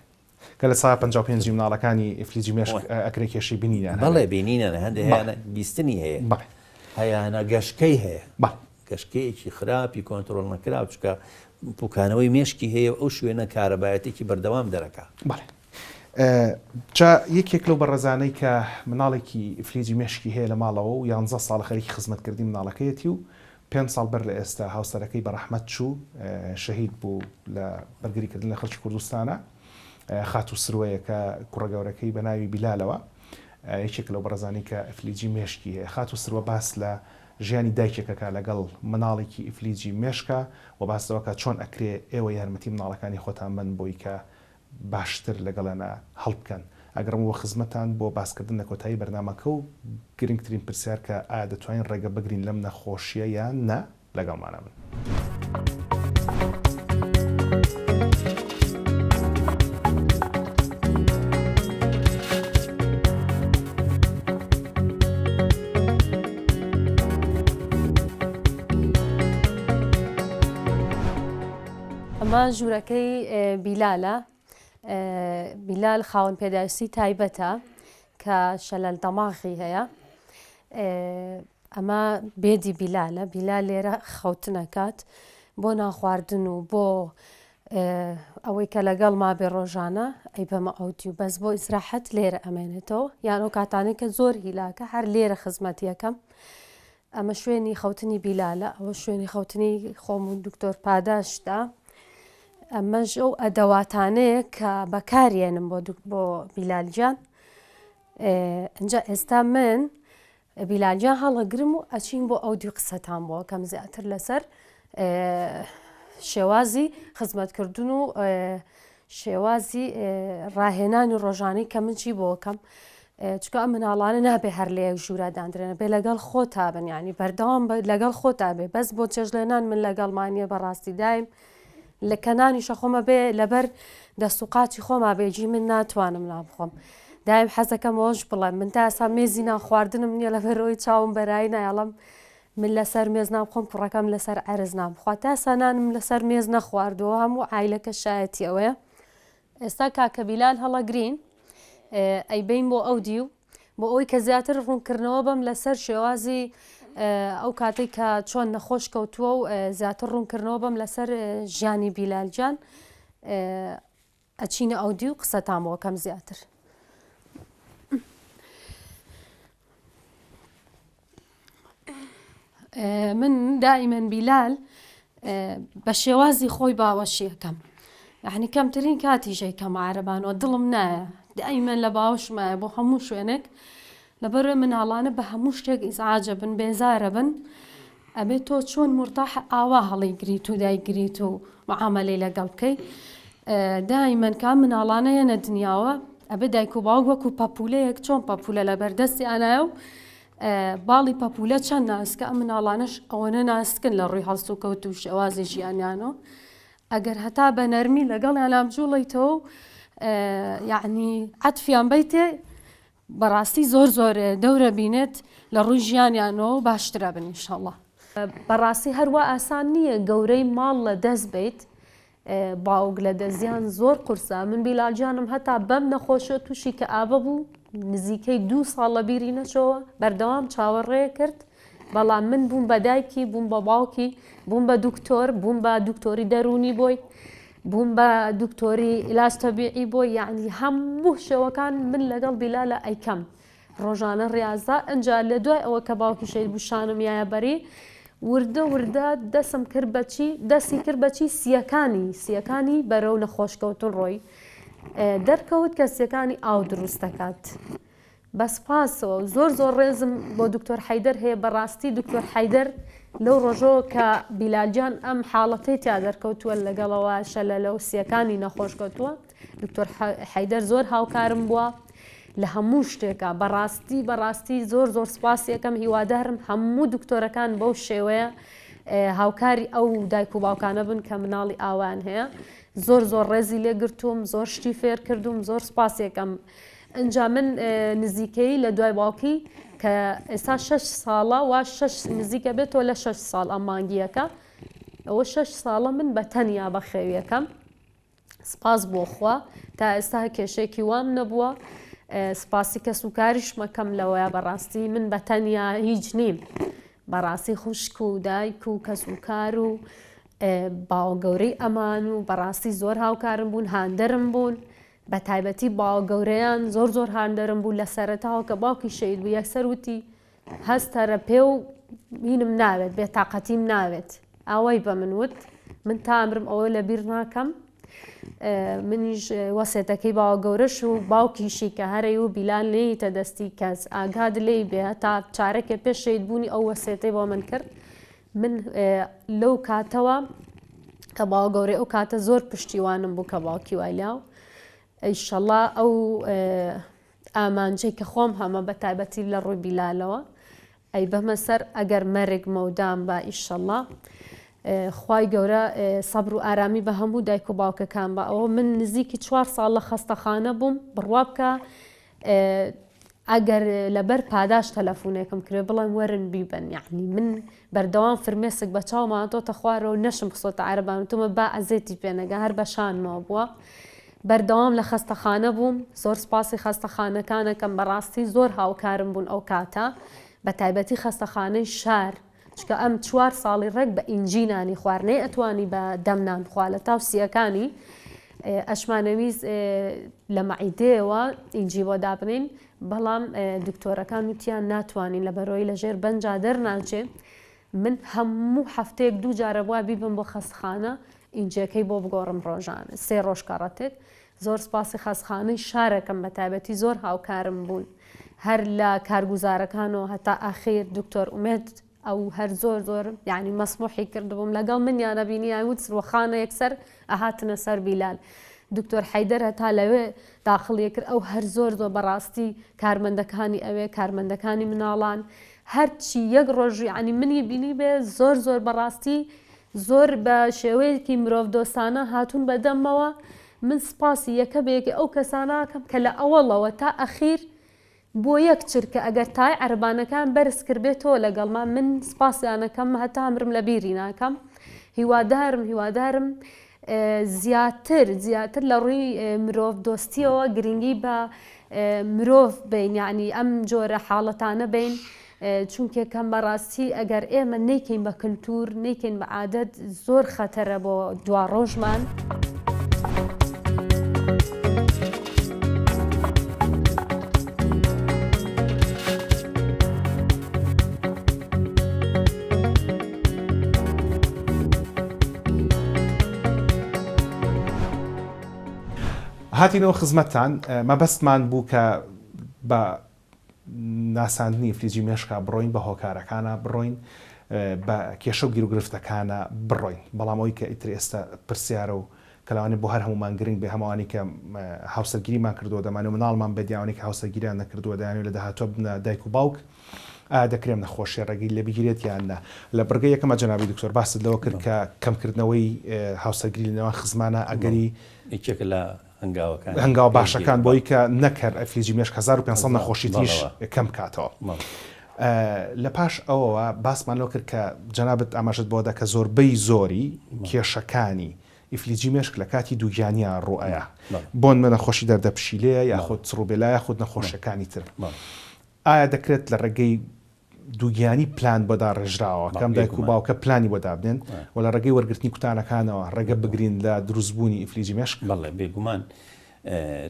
کە لە سا 55 ی مناڵەکانی ئیفلیجی مێشک ئەکرێ کێشەی بینینیان هەبێ. بەڵێ بینینیان هەیە، هەندێ هەیانە بیستنی هەیە. بەڵێ. هەیانە گەشکەی هەیە. بەڵێ. گەشکەیەکی خراپی کۆنترۆڵ نەکراو چونکە پوکانەوەی مێشکی هەیە و ئەو شوێنە کارەبایەتێکی بەردەوام دەرەکا. بەڵێ. جا یەکێک لەو بەڕێزانەی کە مناڵێکی ئیفلیجی مێشکی هەیە لە ماڵەوە و یانزە ساڵە خەریکی خزمەتکردنی مناڵەکەیەتی و پێنج ساڵ بەر لە ئێستا هاوسەرەکەی بە ڕەحمەت چوو، شەهید بوو لە بەرگریکردن لە خەڵکی کوردستانا، خاتوو سروەیە کە کوڕە گەورەکەی بە ناوی بیلالەوە یەکێکە لەو بەڕێزانەی کە ئیفلیجی مێشکی هەیە. خاتوو سروە باس لە ژیانی دایکێک ئەکا لەگەڵ مناڵێکی ئیفلیجی مێشکا و باس لەوە ئەکا چۆن ئەکرێ ئێوە یارمەتی مناڵەکانی خۆتان بەن بۆی کە باشتر لەگەڵیانا هەڵبکەن. ئەگەڕێمەوە بۆ خزمەتتان بۆ باسکردن لە کۆتایی بەرنامەکە و گرنگترین پرسیار کە ئایا دەتوانین ڕێگە بگرین لەم نەخۆشیە یان نا؟ لەگەڵمانا بن. ئەمە ژوورەکەی بیلالە بیلال خاوەن پێداویستی تایبەتە کە شەلەل دەماغی هەیە ئەمە بێدی بیلالە بیلال لێرە خەوتنەکات بۆ ناخواردن و بۆ ئەوەی کە لەگەڵ ما بێ ڕۆژانە ئەی بەمە ئەوتی و بەس بۆ ئیسراحەت لێرە ئەمێنێتەوە یان ئەو کاتانەی کە زۆر هیلاکە هەر لێرە خزمەتیەکەم ئەمە شوێنی خەوتنی بیلالە، ئەوە شوێنی خەوتنی خۆم و دکتۆر پاداشتە. ئەمەش ئەو ئەدەواتانەیە کە بەکارێنم بۆ بۆ بیلال گیان. ئینجا ئێستا من بیلال گیان هەڵەگرم و ئەچین بۆ ئەو دوی قسەتان بۆ کەم زیاتر لەسەر شێوازی خزمەتکردن و شێوازی ڕاهێنانی ڕۆژانەی کە من چی بۆ کەم چونکە ئەم مناڵانە نابێ هەر لە یەک ژوورا داندرێنە بێ لەگەڵ خۆتا بن ینی بەردەوام لەگەڵ خۆتا بێ بەس بۆ چێژلێنان من لەگەڵمانە بەڕاستی دایم لە کەنانیشە خۆمە بێ لەبەر دەست و قاچی خۆما بێجی من ناتوانم نان بخۆم دایم حەزەکەم ئەوەش بڵێم من تا ئێستا مێزی نان خواردنم نییە لەبەرەوەی چاوم بەرایی نایەڵم من لەسەر مێز نان بخۆم کوڕەکەم لەسەر عەرز نان بخوا تا ئێستا نانم لەسەر مێز نەخواردووە هەموو عایلەکە شایەتی ئەوەیە ئێستا کاکە بیلال هەڵەگرین ئەیبەین بۆ ئەو دیو بۆ ئەوەی کە زیاتر ڕوونکردنەوە بەم لەسەر شێوازی ئەو کاتێک کە چۆن نەخۆش کەوتووە و زیاتر ڕوونکردنەوە بەم لەسەر ژیانی بیلال گیان ئەچینە ئەو دیو قسەتان بۆ کەم زیاتر. من دائیمەن بیلال بە شێوازی خۆی باوەشیەکەم یعنی کەمترین کاتیشەی کەم عربانەوە دڵم نایە دائیمەن لە باوەشمایە بۆ هەموو شوێنێک لەبەر مناڵانە بە هەموو شتێک ئیزعاجە بن بێزارە بن ئەبێت تۆ چۆن مرتاح ئاوا هەڵیگریت و دایگریت و معاملەی لەگەڵ بکەی دایمەن کە مناڵانە یەنە دنیاوە ئەبێ دایک و باوک وەکو پەپولەیەک چۆن پەپولە لە بەردەستی ئانایە و باڵی پەپولە چەند ناسکە ئەم مناڵانەش ئەوەنە ناسکن لە ڕووی هەڵسوکەوت و شێوازی ژیانیانەوە ئەگەر هەتا بە نەرمی لەگەڵیان بجوڵیتەوە و یعنی عەتفیان بیتێ بەڕاستی زۆر زۆر دەورە بینێت لە ڕووی ژیانیانەوە باشترە بن ئینشەڵا. بەڕاستی هەروا ئاسان نییە گەورەی ماڵ لە دەست بیت باوک لە دەستیان زۆر قورسە من بیلال گیانم هەتا بەم نەخۆشیە تووشی کەئابە بوو نزیکەی دوو ساڵ لە بیری نەچۆوە بەردەوام چاوەڕێ کرد بەڵام من بووم بە دایکی بووم بە باوکی بووم بە دکتۆر بووم بە دکتۆری دەروونی بۆی بووم بە دکتۆری علاج تەبیعی بۆی یعنی هەموو شێوەکان من لەگەڵ بیلالە ئەیکەم ڕۆژانە ڕیازە ئەجا لە دوای ئەوە کە باوکی شەید بوو شانم یایە بەری وردە وردە دەسم کرد بەچی دەستی کرد بەچی سیەکانی سیەکانی بەرەو نەخۆشکەوتن ڕۆی دەرکەوت کە سیەکانی ئاو دروست دەکات بە سپاسەوە زۆر زۆر ڕێزم بۆ دکتۆر حەیدەر هەیە بەڕاستی دکتۆر حەیدەر لەو ڕۆژەوە کە بیلال گیان ئەم حاڵەتەی تیا دەرکەوتووە لەگەڵەوە شەلەلە و سیەکانی نەخۆش کەوتووە دکتۆر حەیدەر زۆر هاوکارم بووە لە هەموو شتێکا بەڕاستی بەڕاستی زۆر زۆر سپاسی ئەکەم هیوادارم هەموو دکتۆرەکان بەو شێوەیە. هاوکاری ئەو دایک و باوکانە بن کە مناڵی ئاوایان هەیە زۆر زۆر ڕێزی لێ گرتووم زۆر شتی فێر کردووم زۆر سپاسێکەم ئینجا من نزیکەیی لە دوای باوکی کە ئێستا شەش ساڵە وا شەش نزیکە بێتەوە لە شەش ساڵ ئەم مانگیەکە ئەوە شەش ساڵە من بە تەنیا بەخێویەکەم سپاس بۆ خوا تا ئێستا کێشێکی وام نەبووە سپاسی کەس و کاریشمەکەم لەوەیە بەڕاستی من بە تەنیا هیچ نیم بەڕاستی خوشک و دایک و کەس و کار و باوە گەورەی ئەمان و بەڕاستی زۆر هاوکارم بوون هاندەرم بوون بە تایبەتی باوە گەورەیان زۆر زۆر هاندەرم بوو لە سەرەتاوە کە باوکی شەهید بوو یەکسەر وتی هەستەرە پێ و هینم ناوێت بێتاقەتیم ناوێت ئاوای بە من وت من تا ئەمرم ئەوە لە بیر ناکەم منیش وەسێتەکەی باوە گەورەش و باوکیشی کە هەرەی و بیلال نەیتە دەستی کەس ئاگاد لێی بێ تا چارەکێ پێش شەهید بوونی ئەو وەسێتەی بۆ من کرد من لەو کاتەوە کە باوە گەورەی ئەو کاتە زۆر پشتیوانم بوو کە باوکی وای لاو ئیشەڵا ئەو ئامانجەی کە خۆم هەمە بە تایبەتی لە ڕووی بیلالەوە ئەی بەمە سەر ئەگەر مەرگ مەودام بە ئیشەڵا خوای گەورە سەبر و ئارامی بە هەموو دایک و باوکەکان بە ئەوە من نزیکی چوار ساڵ لە خەستەخانە بووم بڕوا بکە ئەگەر لەبەر پاداش تەلەفونێکم کرێ بڵێم وەرن بیبەن یەعنی من بەردەوام فرمێسک بە چاوما هاتۆتە خوارەوە نەشم خستۆتە عەرەبان وتومە با ئەزێتی پێ نەگا هەر بە شانمەوە بووە بەردەوام لە خەستەخانە بووم زۆر سپاسی خەستەخانەکانەکەم بەڕاستی زۆر هاوکارم بوون ئەو کاتە بە تایبەتی خەستەخانەی شار چونکە ئەم چوار ساڵی ڕێک بە ئینجی نانی خوارد نەیئەتوانی بە دەم نان بخوا لە تاو سیەکانی ئەشمانەویست لە مەعیدەیەوە ئینجی بۆ دابنین بەڵام دکتۆرەکان وتیان ناتوانین لە بەرۆی لە ژێر بەنجا دەرناچێ من هەموو هەفتەیەک دوو جارە بووە بیبم بۆ خەستخانە ئینجەکەی بۆ بگۆڕم ڕۆژانە سێ ڕۆژ کەڕەتێک زۆر سپاسی خەستخانەی شارەکەم بە تایبەتی زۆر هاوکارم بوون هەر لە کارگوزارەکانەوە هەتا ئاخیر دکتۆر ئومێد ئەو هەر زۆر زۆر یعنی مەسموحی کردبووم لەگەڵ من یانە بینیان وت سروەخانە یەکسەر ئەهاتنە سەر بیلال دکتۆر حەیدەر هەتا لەوێ داخڵیە کرد ئەو هەر زۆر زۆر بەڕاستی کارمەندەکانی ئەوێ کارمەندەکانی مناڵان هەرچی یەک ڕۆژ یعنی منی بینی بێ زۆر زۆر بەڕاستی زۆر بە شێوەیەکی مرۆڤ دۆستانە هاتوون بە دەممەوە، من سپاسی یەکە بە یەکەی ئەو کەسانە ئەکەم کە لە ئەوەڵەوە تا ئەخیر بۆ یەک چرکە ئەگەر تای عەرەبانەکان بەرز کردبێتەوە لەگەڵما من سپاسیان ئەکەم هەتا مرم لە بیری ناکەم هیوادارم هیوادارم زیاتر زیاتر لە ڕووی مرۆڤ دۆستیەوە گرنگی بە مرۆڤ بین یعنی ئەم جۆرە حاڵەتانە بین چونکێ کەم بەڕاستی ئەگەر ئێمە نەیکەین بە کلتور نەیکەین بە عادەت زۆر خەتەرە بۆ دواڕۆژمان. هاتینەوە خزمەتتان مەبەستمان بوو کە بە ناساندنی ئیفلیجی مێشکا بڕۆین، بە هۆکارەکانا بڕۆین، بە کێشە و گیروگرفتەکانا بڕۆین. بەڵام ئەوەی کە ئیتر ئێستا پرسیارە و کە لەوانەیە بۆ هەر هەموومان گرنگ بێ، هەم ئەوانەی کە هاوسەرگیریمان کردووە دەمانەوێ مناڵمان بێت یا ئەوانەی کە هاوسەرگیریان نەکردووە دەیانەوێ لە داهاتووە ببنە دایک و باوک، ئایا دەکرێ ئەم نەخۆشییە ڕێگەی لێ بگیرێت یان نا؟ لە بڕگەی یەکەما جەنابی دکتۆر باست لەوە کرد کە کەمکردنەوەی هاوسەرگیری لە نێوان خزمانا ئەگەری یەکێکە لە هەنگاوەکانی هەنگاوە باشەکان بۆی کە نەک هەر ئەفلیجی مێشک 1500 نەخۆشی تریش کەم بکاتەوە. لە پاش ئەوەوە باسمان لەوە کرد کە جەنابت ئاماژەت بەوە دا کە زۆربەی زۆری کێشەکانی ئیفلیجی مێشک لە کاتی دووگیانیا ڕووئەیا بۆنمە نەخۆشی دەردە پشیلەیە یاخود ڕوبێلا یاخود نەخۆشیەکانی تر ئایا دەکرێت لە ڕێگەی دووگیانی پلان بۆ داڕێژراوە کە ئەم دایک و باوکە پلانی بۆ دابنێن و لە ڕێگەی وەرگرتنی کوتانەکانەوە ڕێگە بگرین لە دروستبوونی ئیفلیجی مێشک؟ بەڵێ بێگومان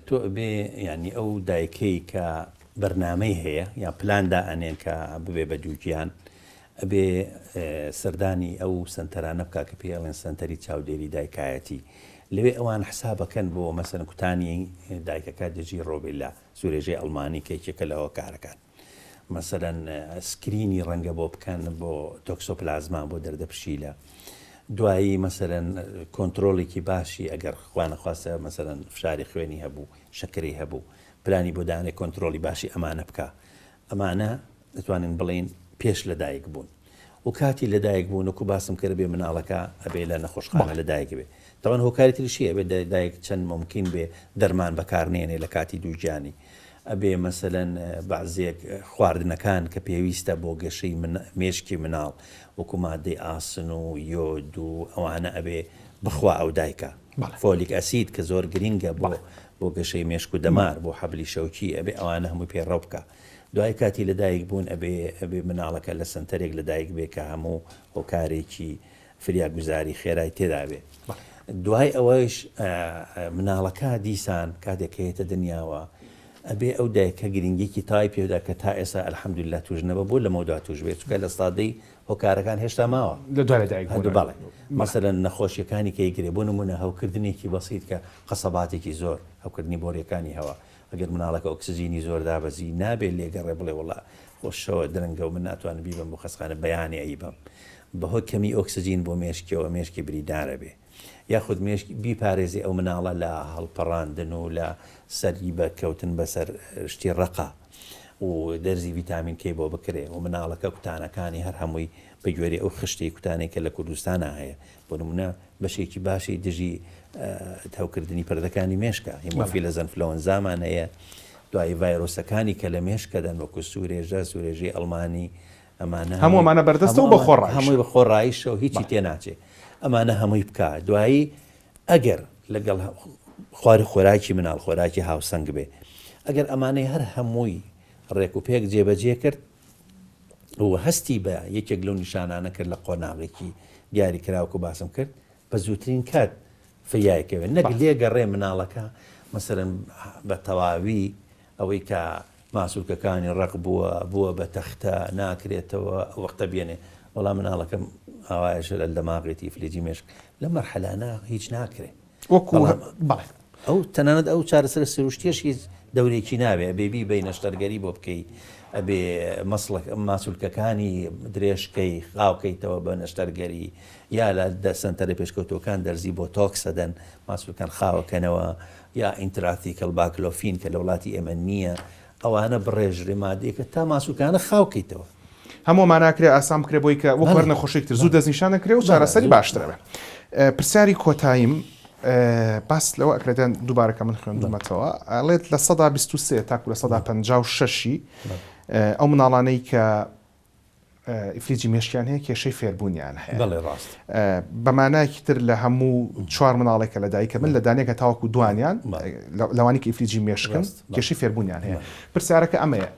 تۆ ئەبێ یانی ئەو دایکەی کە بەرنامەی هەیە یا پلان دائەنێن کە ببێ بە دووگیان ئەبێ سەردانی ئەو سەنتەرانە بکا کە پێی ئەڵێن سەنتەری چاودێری دایکایەتی لەوێ ئەوان حسابەکەن بۆ مەسەلەن کوتانی دایکەکە دژی ڕۆبیلا سورێژەی ئەڵمانی کە یەکێکە لە هۆکارەکان. مەسەلەن سکرینی ڕەنگە بۆ بکەن بۆ تۆکسۆپلازما بۆ دەردە پشیلە دوایی مەسەلەن کۆنترۆڵێکی باشی ئەگەر خوانەخواستە مەسەلەن فشاری خوێنی هەبوو شەکرەی هەبوو پلانی بۆ دانێ کۆنترۆڵی باشی ئەمانە بکە ئەمانە دەتوانین بڵین پێش لە دایک بوون. و کاتی لەدایک بوون وەکو باسم کرد بێ مناڵەکە ئەبێ لە نەخۆشخانە لەدایک بێ تەوان هۆکاری تریشی ئەبێ دایک چەند ممکن بێ دەرمان بەکار نێنێ لە کاتی دووگیانی ئەبێ مەسەلەن بەعزێک خواردنەکان کە پێویستە بۆ گەشەی مێشکی مناڵ وەکو مادەی ئاسن و یۆد و ئەوانە ئەبێ بخوا ئەو دایکە folic acid کە زۆر گرینگە بۆ بۆ گەشەی مێشک و دەمار بۆ حەبلی شەوکی ئەبێ ئەوانە هەمووی پەیڕەو بکا دوای کاتی لەدایک بوون ئەبێ ئەبێ مناڵەکە لە سەنتەرێک لەدایک بێ کە هەموو هۆکارێکی فریاگوزاری خێرای تێدا بێ. دوای ئەوەیش مناڵەکە دیسان کاتێک کە یەتە دنیاوە ئەبێ ئەو دایکە گرنگیکی تای پێدا کە تا ئێستا الحمدلله توش نەبە بۆ لەمەودا توش بێت چونکە لە سادەی هۆکارەکان هێشتا ماوە لە دوای لەدایک بوون بەڵێ مەسەلەن نەخۆشیەکانی کە یگرێ بۆ نمونە هەوکردنێکی بەسیت کە قەسەباتێکی زۆر هەوکردنی بۆریەکانی هەوا ئەگەر مناڵەکە ئۆکسجینی زۆر دابەزی نابێ لێگەڕێ بڵێ وەڵا خۆ شەوە درەنگە و من ناتوانم بیبەم بۆ خەستخانە بەیانی ئەیبەم بەهۆی کەمی ئۆکسجین بۆ مێشکیەوە مێشکی بریندارە بێ یاخود مێشک بیپارێزی ئەو مناڵە لە هەڵپەڕاندن و لە سەری بە کەوتن بەسەر شتی ڕەقە و دەرزی ڤیتامین کەی بۆ بکرێ و مناڵەکە کوتانەکانی هەر هەمووی بە گوێرەی ئەو خشتەی کوتانەی کە لە کوردستانا هەیە بۆ نمونە بەشێکی باشی دژی هەوکردنی پەردەکانی مێشکە Haemophilus influenzae مان هەیە دوایی ڤایرۆسەکانی کە لە مێشکەدەن وەکو سوورێژە سوورێژەی ئەڵمانی ئەمانە هەموو ئەمانە بەردەستە و بە خۆڕاییشە. هەمووی بە خۆڕاییشە و هیچی تێ ناچێ. ئەمانە هەمووی بکا. دوایی ئەگەر لەگەڵ خواری خۆراکی مناڵ خۆراکی هاوسەنگ بێ. ئەگەر ئەمانەی هەر هەمووی ڕێک و پێک جێبەجێ کرد و هەستی بە یەکێک لەو نیشانانە کرد لە قۆناغێکی دیاری کراو کە باسم کرد بە زووترین کات فریای کەوێ نەک لێگەڕێ مناڵەکە مەسەلەن بە تەواوی ئەوەی کە ماسولکەکانی ڕەق بووە، بووە بە تەختە، ناکرێتەوە، ئەو وەختە بێنێ. وەڵا مناڵەکەم ئاوایە شەلەل دەماغێتی، ئیفلیجی مێشک. لەم مەرحەلانە هیچ ناکرێ. وەکو بەڵام بەڵێ. ئەو تەنانەت ئەو چارەسەرە سروشتیەش هیچ دەورێکی نابێ. ئەبێ بیبەی نەشتەرگەری بۆ بکەی، ئەبێ مەسڵەک ماسولکەکانی درێژ کەی، خاو کەیتەوە بە نەشتەرگەری، یا لە سەنتەرە پێشکەوتووەکان دەرزی بۆتۆکس ئەدەن، ماسولکان خاوەکەنەوە. یا intrathecal baclofen کە لە وڵاتی ئێمە نییە ئەوانە بڕێژرێ مادەیەکە تا ماسولکانە خاو کەیتەوە. هەموو ئەمانە ئەکرێ ئاسان بکرێ بۆی کە وەکو هەر نەخۆشیەکی تر زوو دەستنیشان ئەکرێ و چارەسەری باشتر ئەبێ. پرسیاری کۆتاییم باس لەوە ئەکرێت یان دووبارە کە من خوێندومەتەوە ئەڵێت 23% تاکو 56% ی ئەو مناڵانەی کە ئیفلیجی مێشکیان هەیە کێشەی فێربوونیان هەیە. بەڵێ ڕاست. بە مانایەکی تر لە هەموو چوار مناڵێک کە لە دایکە بن لە دانێکە تاوەکو دوانیان لەوانی کە ئیفلیجی مێشکن کێشەی فێربوونیان هەیە. پرسیارەکە ئەمەیە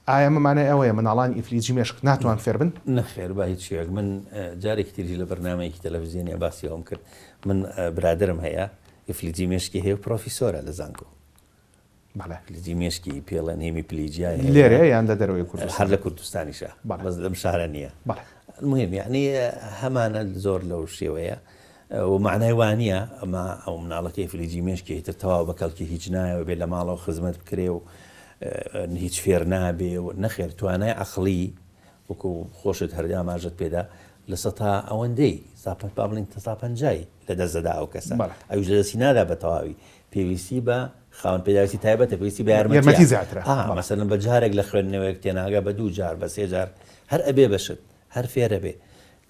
ئایا ئەمە مانای ئەوەیە مناڵانی ئیفلیجی مێشک ناتوان فێربن؟ نەخێر بە هیچ شێوەیەک. من جارێکی تریش لە بەرنامەیەکی تەلەفزیۆنیا باسی ئەوەم کرد. من برادەرم هەیە ئیفلیجی مێشکی هەیە و پرۆفیسۆرە لە زانکۆ. بەڵێ. فلجی مێشکی پێڵێن hemiplegia هەیە. لێرەیە یان لە دەرەوەی کوردستان؟ هەر لە کوردستانیشە بەڵێ. بەس لەم شارە نییە. بەڵێ. المهم یعنی هەمانە زۆر لەو شێوەیە و معنای وانە ئەمە ئەو مناڵەکەی فلیجی مێشکی ئیتر تەواو بە کەڵکی هیچ نایەوە بێ لە ماڵەوە خزمەت بکرێ و هیچ فێر نابێ و نەخێر توانای عەقڵی وەکو خۆشت هەر ئاماژەت پێدا لە سەتا ئەوەندەی با بڵێین تەسا پەنجای لە دەست دەدا ئەو کەسە ئەویش لە دەستی نادا بە تەواوی پێویستی بە خاوەن پێداویستی تایبەتە پێویستی بە یارمەتی زیاترە مەسەلەن بە جارێک لە خوێندنەوەیەک تێناگا بە دوو جار بە سێ جار هەر ئەبێ بەشت هەر فێرە بێ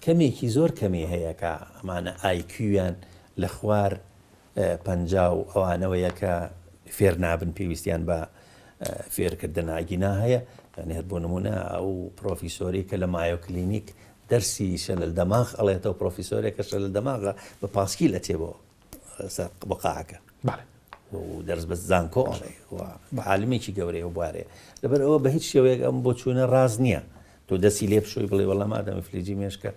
کەمێکی زۆر کەمی هەیە کە ئەمانە IQ یان لە خوار 50 و ئەوانەوەیە کە فێر نابن پێویستیان بە فێرکردن ئەگینا هەیە یعنی هەر بۆ نمونە ئەو پرۆفیسۆری کە لە مایۆ کلینیک دەرسی شەلەل دەماغ ئەڵێتەوە پرۆفیسۆرێکە شەلەل دەماغە بە پاسکیل ئەچێ بۆ سەر بۆ قاعەکە بەڵێ و دەرس بە زانکۆ ئەڵێ و عالمێکی گەورەیە و بوارەیە لەبەر ئەوە بە هیچ شێوەیەک ئەم بۆچوونە ڕاست نییە تۆ دەستی لێ بشۆی بڵێ وەڵا مادەم ئیفلیجی مێشکە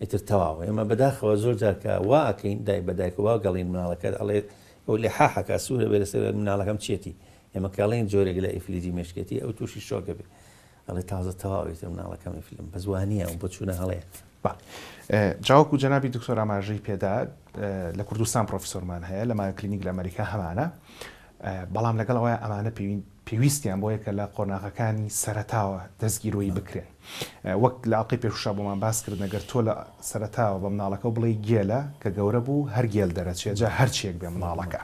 ئیتر تەواو ئێمە بەداخەوە زۆر جار کە وا ئەکەین دای بە دایک و باوک ئەڵێین مناڵەکەت ئەڵێ ئەو لحاحەکە سوورە بێ لەسەر مناڵەکەم چیەتی ئێمە کە ئەڵێین جۆرێک لە ئیفلیجی مێشکێتی ئەو تووشی شۆکە بێ ئەڵێ تازە تەواو ئیتر مناڵەکەم ئیفلم بەس وا نییە ئەو بۆچوونە هەڵەیە. بەڵێ جا وەکو جەنابی دکتۆر ئاماژەی پێدا لە کوردستان پرۆفیسۆرمان هەیە لە مایۆ کلینیک لە ئەمریکا هەمانە بەڵام لەگەڵ ئەوەی ئەمانە پێویستیان بۆیە کە لە قۆناغەکانی سەرەتاوە دەستگیرۆیی بکرێن وەک لە ئەڵقەی پێشوشا بۆمان باس کردن گەر تۆ لە سەرەتاوە بە مناڵەکە بڵێی گێلە کە گەورە بوو هەر گێل دەرەچێ جا هەرچیەک بێ مناڵەکە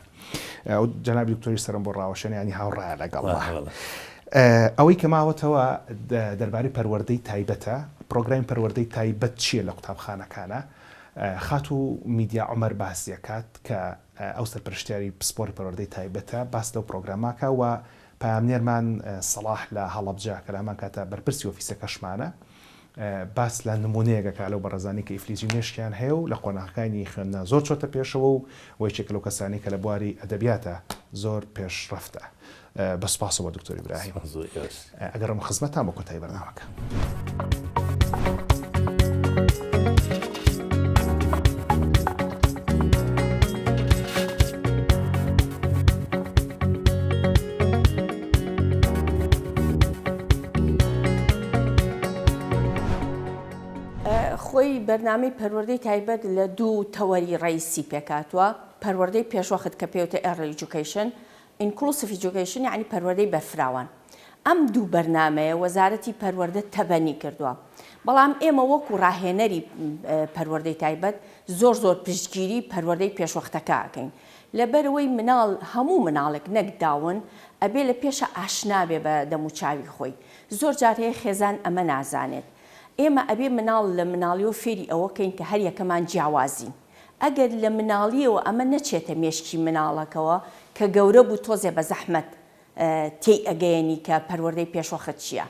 ئەو جەنابی دکتۆری سەرم بۆ ڕاوەشێنە ینی هاوڕایە لەگەڵ. ئەوەی کە ماوەتەوە دەربارەی پەروەردەی تایبەتە، پڕۆگرامی پەروەردەی تایبەت چییە لە قوتابخانەکانا؟ خاتوو میدیا عومەر باسی ئەکات کە ئەو سەرپەرشتیاری پسپۆڕی پەروەردەی تایبەتە باس لەو پڕۆگرامە ئەکا و پەیامنێرمان سەڵاح لە هەڵەبجە کە لە هەمان کاتا بەرپرسی ئۆفیسەکەشمانە باس لە نموونەیەک ئەکا لەو بەڕێزانەی کە ئیفلیجی مێشکیان هەیە و لە قۆناغەکانی خوێندنا زۆر چۆتە پێشەوە و و یەکێکە لەو کەسانەی کە لە بواری ئەدەبیاتا زۆر پێشڕەفتە. بە سوپاسەوە دکتۆر ئیبراهیم. سوپاس بۆ ئێوەش. ئەگەڕێمە خزمەتتان بۆ کۆتایی بەرنامەکە. خۆی بەرنامەی پەروەردەی تایبەت لە دوو تەوەری ڕەئیسی پێکهاتووە، پەروەردەی پێشوەخت کە پێوتە Early Education، Inclusive Education یەعنی پەروەردەی بەرفراوان. ئەم دوو بەرنامەیە وەزارەتی پەروەردە تەبەنی کردووە. بەڵام ئێمە وەکو ڕاهێنەری پەروەردەی تایبەت زۆر زۆر پشتگیری پەروەردەی پێشوەختەکە ئەکەین. لەبەرئەوەی مناڵ هەموو مناڵێک نەک داون ئەبێ لە پێشا ئاشنا بێ بە دەموچاوی خۆی. زۆر جار هەیە خێزان ئەمە نازانێت. ئێمە ئەبێ مناڵ لە مناڵیەوە فێری ئەوە کەین کە هەر یەکەمان جیاوازین. ئەگەر لە مناڵیەوە ئەمە نەچێتە مێشکی مناڵەکەوە کە گەورە بوو تۆزێ بە زەحمەت تێی ئەگەیەنی کە پەروەردەی پێشوەخت چییە.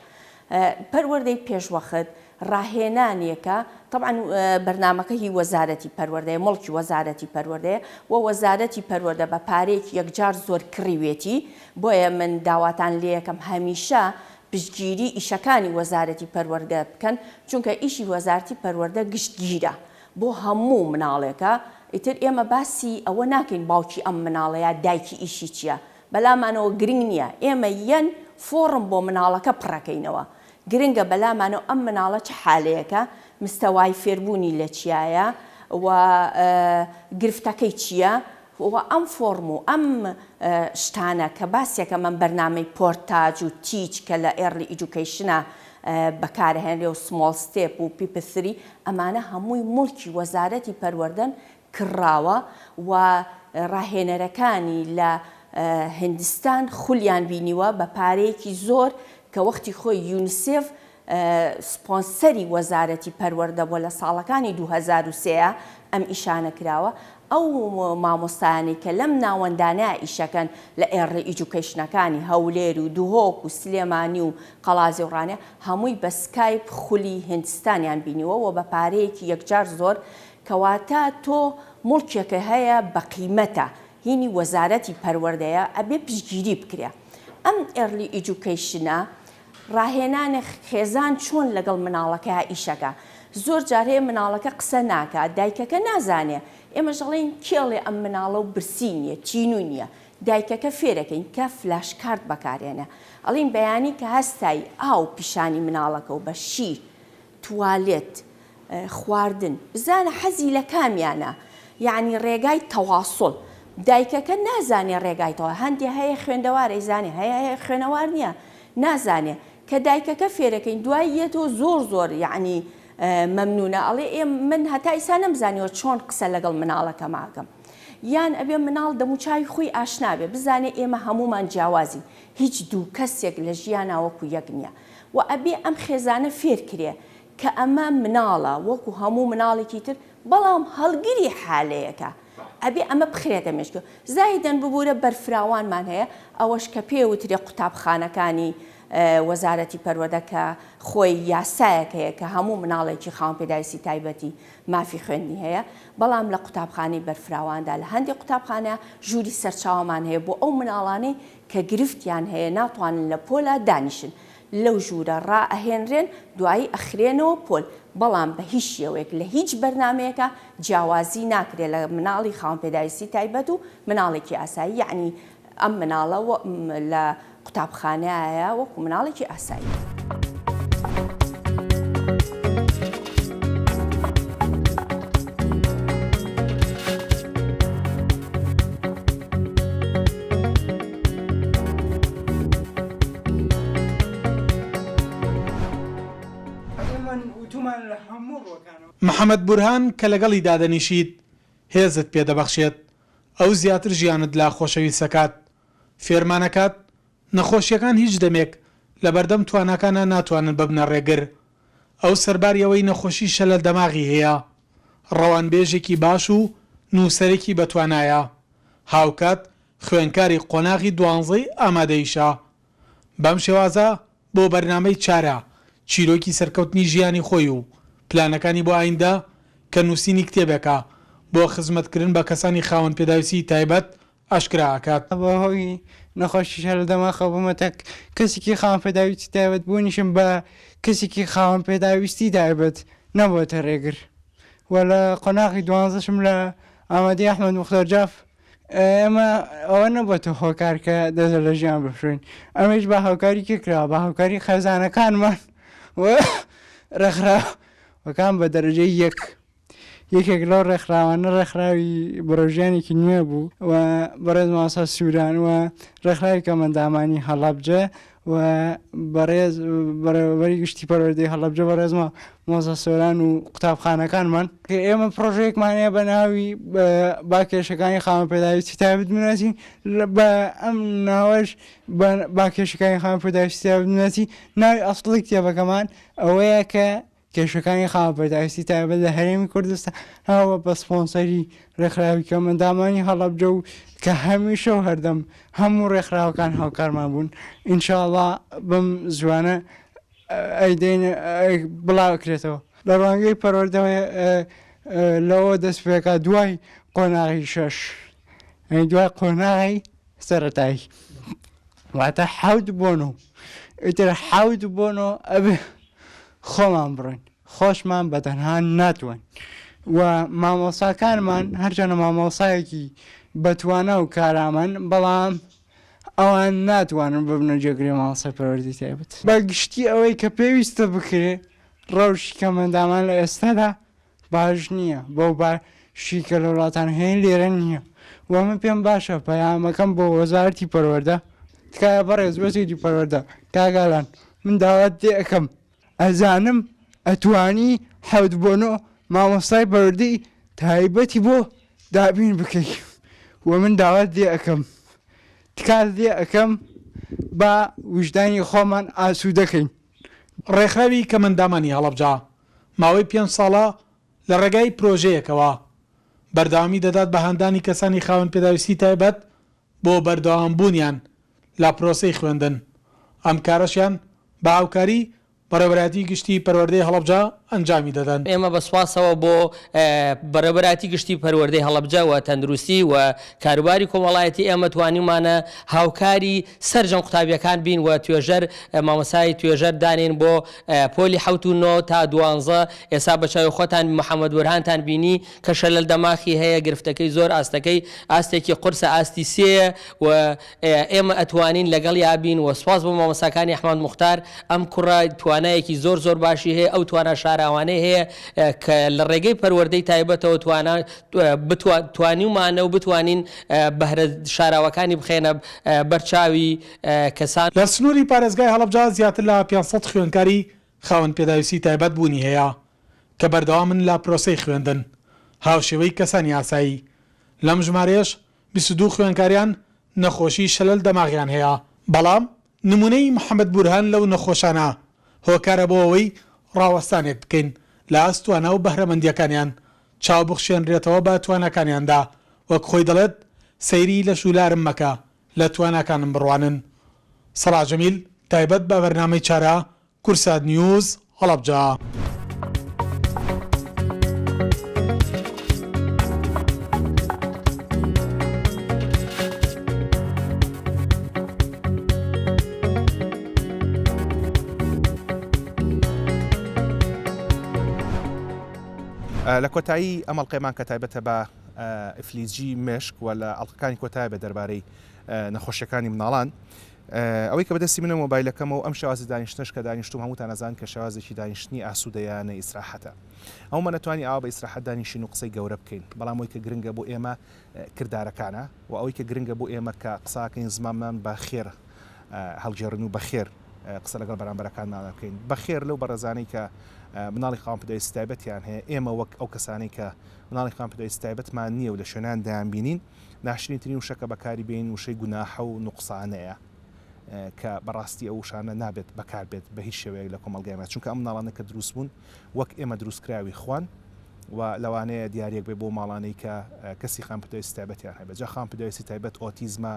پەروەردەی پێشوەخت ڕاهێنانێکە، تەبعەن بەرنامەکە هی وەزارەتی پەروەردەیە، موڵکی وەزارەتی پەروەردەیە و وەزارەتی پەروەردە بە پارەیەکی یەکجار زۆر کڕیوێتی، بۆیە من داواتان لێیەکەم هەمیشە پشتگیری ئیشەکانی وەزارەتی پەروەردە بکەن، چونکە ئیشی وەزارەتی پەروەردە گشتگیرە بۆ هەموو مناڵێکە، ئیتر ئێمە باسی ئەوە ناکەین باوکی ئەم مناڵە یا دایکی ئیشی چییە، بەلامانەوە گرنگ نییە، ئێمە یەن فۆڕم بۆ مناڵەکە پڕەکەینەوە، گرنگە بەلامانەوە ئەم مناڵە چ حالەیەکە، مستەوای فێربوونی لە چیایە و گرفتەکەی چییە و ئەم فۆڕم و ئەم شتانە کە باسیەکەم ئەم بەرنامەی Portage و TEACCH کە لە Early Education ە بەکارەهێنرێ و Small Step و PP3 ئەمانە هەمووی موڵکی وەزارەتی پەروەردەن کڕاوە و ڕاهێنەرەکانی لە هندستان خولیان بینیوە بە پارەیەکی زۆر کە وەختی خۆی یونسێف سپۆنسەری وەزارەتی پەروەردە بووە لە ساڵەکانی 2003 ئەم ئیشانە کراوە ئەو مامۆستایانەی کە لەم ناوەندانە ئیشەکەن لە Early Education ەکانی هەولێر و دهۆک و سلێمانی و قەڵادزێ و ڕانیە هەمووی بە سکایپ خولی هندستانیان بینیوە و بە پارەیەکی یەکجار زۆر کەواتە تۆ موڵکێکە هەیە بە قیمەتە هینی وەزارەتی پەروەردەیە ئەبێ پشتگیری بکرێ ئەم Early Education ە ڕاهێنانە خێزان چۆن لەگەڵ مناڵەکەیا ئیشەکا زۆر جار هەیە مناڵەکە قسە ناکا دایکەکە نازانێ ئێمەش ئەڵێین کێڵێ ئەم مناڵە و برسی نیە تینوو نیە دایکەکە فێرەکەین کە flash card بەکارێنە ئەڵێین بەیانی کە هەستای ئاو پیشانی مناڵەکە و بە شیر توالێت، خواردن، بزانە حەزی لە کامیانە، یەعنی ڕێگای تەواسوڵ، دایکەکە نازانێ ڕێگای تەوا، هەندێ هەیە خوێندەوارە ئەیزانێ، هەیە هەیە خوێنەوار نییە نازانێ، کە دایکەکە فێرەکەین دوای یەتەوە زۆر زۆر یەعنی مەمنونە ئەڵێ ئێ من هەتا ئیسا نەمزانیوە چۆن قسە لەگەڵ مناڵەکەما ئەکەم. یان ئەبێ مناڵ دەموچاوی خۆی ئاشنا بێ بزانێ ئێمە هەموومان جیاوازین هیچ دوو کەسێک لە ژیانا وەکو یەک نییە. وە ئەبێ ئەم خێزانە فێر کرێ کە ئەمە مناڵە وەکو هەموو مناڵێکی تر بەڵام هەڵگری حالەیەکە ئەبێ ئەمە بخرێتە مێشکەوە زایدەن ببورە بەرفراوانمان هەیە ئەوەش کە پێ وترێ قوتابخانەکانی وەزارەتی پەروەردە کە خۆی یاسایەک هەیە کە هەموو مناڵێکی خاوەن پێداویستی تایبەتی مافی خوێندنی هەیە بەڵام لە قوتابخانەی بەرفراواندا لە هەندێک قوتابخانە ژووری سەرچاوەمان هەیە بۆ ئەو مناڵانەی کە گرفتیان هەیە ناتوانن لە پۆلا دانیشن لەو ژوورە ڕائەهێنرێن دوایی ئەخرێنەوە پۆل بەڵام بە هیچ شێوەیەک لە هیچ بەرنامەیەکا جیاوازی ناکرێ لە مناڵی خاوەن پێداویستی تایبەت و مناڵێکی ئاسایی یەعنی ئەم مناڵە لە قوتابخانەیە وەکو مناڵێکی ئاسایی. محەمەد بورهان کە لەگەڵی دادەنیشیت هێزت پێ دەبەخشێت، ئەو زیاتر ژیانت لا خۆشەویست ئەکات، فێرمان ئەکات نەخۆشیەکان هیچ دەمێک. لەبەردەم تواناکانا ناتوانن ببنە ڕێگر. ئەو سەرباری ئەوەی نەخۆشی شەلەل دەماغی هەیە، ڕەوانبێژێکی باش و نووسەرێکی بەتوانایە، هاوکات خوێندکاری قۆناغی دوانزەی ئامادەییشە. بەم شێوازە بۆ بەرنامەی چارە، چیرۆکی سەرکەوتنی ژیانی خۆی و پلانەکانی بۆ ئایندە کە نووسینی کتێبێکە بۆ خزمەتکردن بە کەسانی خاوەن پێداویستیی تایبەت ئاشکرا ئەکات. بە هۆی نەخۆشی شەلەل دەماخەوە بوومەتە کەسێکی خاوەن پێداویستی تایبەت، بوونیشم بە کەسێکی خاوەن پێداویستی تایبەت نەبووەتە رێگر و لە قۆناغی دوانزەشم لە ئامادەیی ئەحمەد موختار جاف ئێمە ئەوە نەبووەتە هۆکار کە دەست لە ژیان بفرۆین، ئەمەیش بە هاوکاری کێ کراوە؟ بە هاوکاری خێزانەکانمان و رێکخراوەکان بە دەرەجەی یەک. یەکێک لەو ڕێکخراوانە ڕێکخراوی بەرەو ژیانێکی نوێ بوو و بەڕێز مامۆستا سووران و ڕێکخراوی کەمئەندامانی هەڵەبجە و بەڕێز بەڕێوەبەری گشتی پەروەردەی هەڵەبجە بەڕێز مامۆستا سۆران و قوتابخانەکانمان. ئێمە پڕۆژەیەکمان هەیە بە ناوی با کێشەکانی خاوەن پێداویستی تایبەت بناسین، بە ئەم ناوەش با کێشەکانی خاوەن پێداویستی تایبەت بناسین، ناوی ئەسڵی کتێبەکەمان ئەوەیە کە کێشەکانی خاوەن پێداویستی تایبەت لە هەرێمی کوردستان و بە سپۆنسەری ڕێکخراوی کەمئەندامانی هەڵەبجە و کە هەمیشە و هەردەم هەموو ڕێکخراوەکان هاوکارمان بوون ئینشاڵا بەم زوانە ئەیدەین بڵاوکرێتەوە لە ڕوانگەی پەروەردەوە لەوە دەست پێکا دوای قۆناغی شەش دوای قۆناغی سەرەتایی واتە حەوت بۆ نۆ ئیتر حەوت بۆ نۆ ئەبێ خۆمان بڕۆین خۆشمان بە تەنها ناتوانین و مامۆساکانمان هەرچەنە مامۆسایەکی بەتوانا و کارامەن بەڵام ئەوان ناتوانن ببنە جێگری مامۆستای پەروەردەی تایبەت. بە گشتی ئەوەی کە پێویستە بکرێ ڕەوشی کەمئەندامان لە ئێستادا باش نییە بەو باشی کە لە وڵاتان هەیە لێرە نییە و من پێم باشە پەیامەکەم بۆ وەزارەتی پەروەردە تکایە بەڕێز وەزیری پەروەردە کاک ئالان من داوات لێ ئەکەم ئەزانم ئەتوانی حەوت بۆ نۆ مامۆستای پەروەردەی تایبەتی بۆ دابین بکەی و من داوات لێ ئەکەم تکات لێ ئەکەم با ویژدانی خۆمان ئاسوودەکەین. ڕێکخراوی کەمئەندامانی هەڵەبجە ماوەی پێنج ساڵە لە ڕێگای پرۆژەیەکەوە بەردەوامی دەدات بە هاندانی کەسانی خاوەن پێداویستی تایبەت بۆ بەردەوامبوونیان لە پرۆسەی خوێندن، ئەم کارەشیان بە هاوکاری بەڕێوەبەرایەتی گشتی پەروەردەی هەڵەبجە ئەنجامی دەدەن. ئێمە بە سوپاسەوە بۆ بەڕێوەبەرایەتی گشتی پەروەردەی هەڵەبجە و تەندروستی و کاروباری کۆمەڵایەتی ئێمە توانیومانە هاوکاری سەرجەم قوتابیەکان بین و توێژەر مامۆستای توێژەر دانێین بۆ پۆلی حەوت و نۆ تا دوانزە ئێستا بە چاوی خۆتان محەمەد بورهانتان بینی کە شەلەل دەماخی هەیە گرفتەکەی زۆر ئاستەکەی ئاستێکی قورسە ئاستی سێیە و ئێمە ئەتوانین لەگەڵیا بین و سوپاس بۆ مامۆستاکانی ئەحمەد موختار ئەم کوڕە توانایەکی زۆر زۆر باشی هەیە ئەو توانا شاراوانەی هەیە کە لە ڕێگەی پەروەردەی تایبەتەوە توانا توانیومانە و بتوانین بەهرە شاراوەکانی بخەینە بەر چاوی کەسان. لە سنووری پارێزگای هەڵەبجە زیاتر لە 500 خوێندکاری خاوەن پێداویستی تایبەت بوونی هەیە کە بەردەوامن لە پرۆسەی خوێندن هاوشێوەی کەسانی ئاسایی، لەم ژمارەیەش 22 خوێندکاریان نەخۆشی شەلەل دەماغیان هەیە، بەڵام نموونەی محەمەد بورهان لەو نەخۆشانە هۆکارە بۆ ئەوەی ڕاوەستانێک بکەین لە ئاست توانا و بەهرەمەندییەکانیان چاو بخشێنرێتەوە بە تواناکانیاندا، وەک خۆی دەڵێت، سەیری لەش و لارم مەکە، لە تواناکانم بڕوانن. سەڵاح جەمیل، تایبەت بە بەرنامەی چارە، کوردسات نیوز، هەڵەبجە. لە کۆتایی ئەم ئەڵقەیەمان کە تایبەتە بە ئیفلیجی مێشک و لە ئەڵقەکانی کۆتایە بە دەربارەی نەخۆشیەکانی مناڵان ئەوەی کە بەدەستی منە مۆبایلەکەمە و ئەم شێوازی دانیشتنەش کە دانیشتوم هەمووتان ئەزان کە شێوازێکی دانیشتنی ئاسوودەیانە ئیسراحەتە هەموومان ئەتوانی ئاوا بە ئیسراحەت دانیشین و قسەی گەورە بکەین بەڵام ئەوەی کە گرنگە بۆ ئێمە کردارەکانە و ئەوەی کە گرنگە بۆ ئێمە کە قساکەین زمانمان بە خێر هەڵگێڕین و بەخێر قسە لەگەڵ بەرامبەرەکانماندا بکەین. بەخێر لەو بەڕێزانەی کە مناڵی خاوەن پێداویستی تایبەتیان هەیە، ئێمە وەک ئەو کەسانەی کە مناڵی خاوەن پێداویستی تایبەتمان نییە و لە شوێنان دەیانبینین، ناشرینترین وشە کە بەکاری بێنین وشەی گوناحە و نوقسانەیە. کە بەڕاستی ئەو وشانە نابێت بەکار بێت بە هیچ شێوەیەک لە کۆمەڵگای ئێمە چونکە ئەم مناڵانە کە دروست بوون وەک ئێمە دروستکراوی خوان و لەوانەیە دیارێک بێ بۆ ماڵانەی کە کەسی خان پێداویستی تایبەتیان هەبێت جا خان پێداویستی تایبەت ئۆتیزمە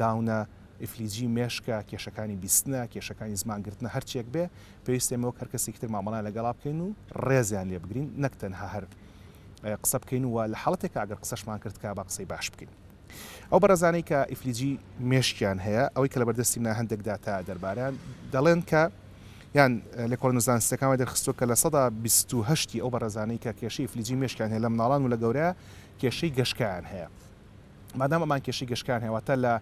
داونە ئیفلیجی مێشکە کێشەکانی بیستنە کێشەکانی زمان گرتنە هەرچێک بێ پێویستە ئێمە وەک هەر کەسێکی تر مامەڵەیان لەگەڵا بکەین و ڕێزیان لێ بگرین نەک تەنها هەر قسە بکەین و لە حاڵەتێکا ئەگەر قسەشمان کرد کە با قسەی باش بکەین. ئەو بەڕێزانەی کە ئیفلیجی مێشکیان هەیە ئەوەی کە لەبەردەستی منە هەندێک داتا دەربارەیان دەڵێن کە یان لێکۆڵینە زانستیەکان وای دەرخستووە کە 28% ی ئەو بەڕێزانەی کە کێشەی ئیفلیجی مێشکیان هەیە لە مناڵان و لە گەورە کێشەی گەشکیان هەیە مادام ئەمان کێشەی گەشکان هەیە واتە لە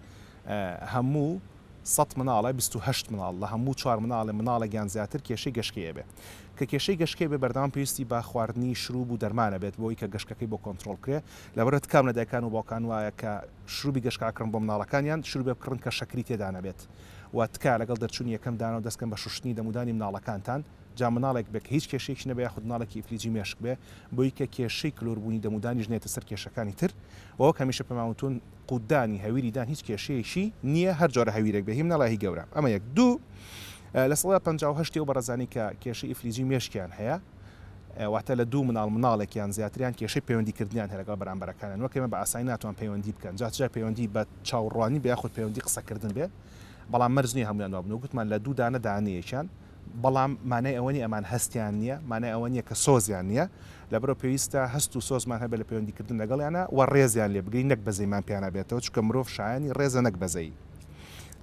هەموو سەت مناڵە 28 مناڵ لە هەموو چوار مناڵێ مناڵێک یان زیاتر کێشەی گەشکەی ئەبێ کە کێشەی گەشکەی بێ بەردەوام پێویستی بە خواردنی شروب و دەرمان ئەبێت بۆی کە گەشکەکەی بۆ کۆنترۆڵ بکرێ لەبەرئەوە تکام لە دایکان و باوکان وایە کە شروبی گەشکە ئەکڕن بۆ مناڵەکانیان شروبێ بکڕن کە شەکری تێدا نەبێت و تکایە لەگەڵ دەرچوونی یەکەم دانەوە دەست کەن بە شوشتنی دەمودانی مناڵەکانتان جا مناڵێک بێ کە هیچ کێشەیەکی نەبێ یاخود مناڵێکی ئیفلیجی مێشک بێ بۆی کە کێشەی کلۆربوونی دەمودانیش نێتە سەر کێشەکانی تر و وەک هەمیشە پێمان وتوون قوتدانی هەویری دان هیچ کێشەیەکی نییە هەر جۆرە هەویرێک بێ هی مناڵ یا هی گەورە ئەمە یەک دوو 58% ی ئەو بەڕێزانەی کە کێشەی ئیفلیجی مێشکیان هەیە واتە لە دوو مناڵ مناڵێک یان زیاتریان کێشەی پەیوەندی کردنیان هەیە لەگەڵ بەرامبەرەکانیان وەک ئێمە بە ئاسانی ناتوان پەیوەندی بکەن جا چ پەیوەندی بە چاوڕوانی بێ یاخود پەیوەندی قسەکردن بێ بەڵام مەرج نییە هەموویان وابن و گوتمان لە دوو دانە دانەیەکیان بەڵام مانای ئەوە نییە ئەمان هەستیان نییە مانای ئەوە نییە کە سۆزیان نییە لەبەرئەوە پێویستە هەست و سۆزمان هەبێت لە پەیوەندی کردن لەگەڵیانا و ڕێزیان لێ بگرین نەک بەزەیمان پێیانا بێتەوە چونکە مرۆڤ شایانی ڕێزە نەک بەزەیی.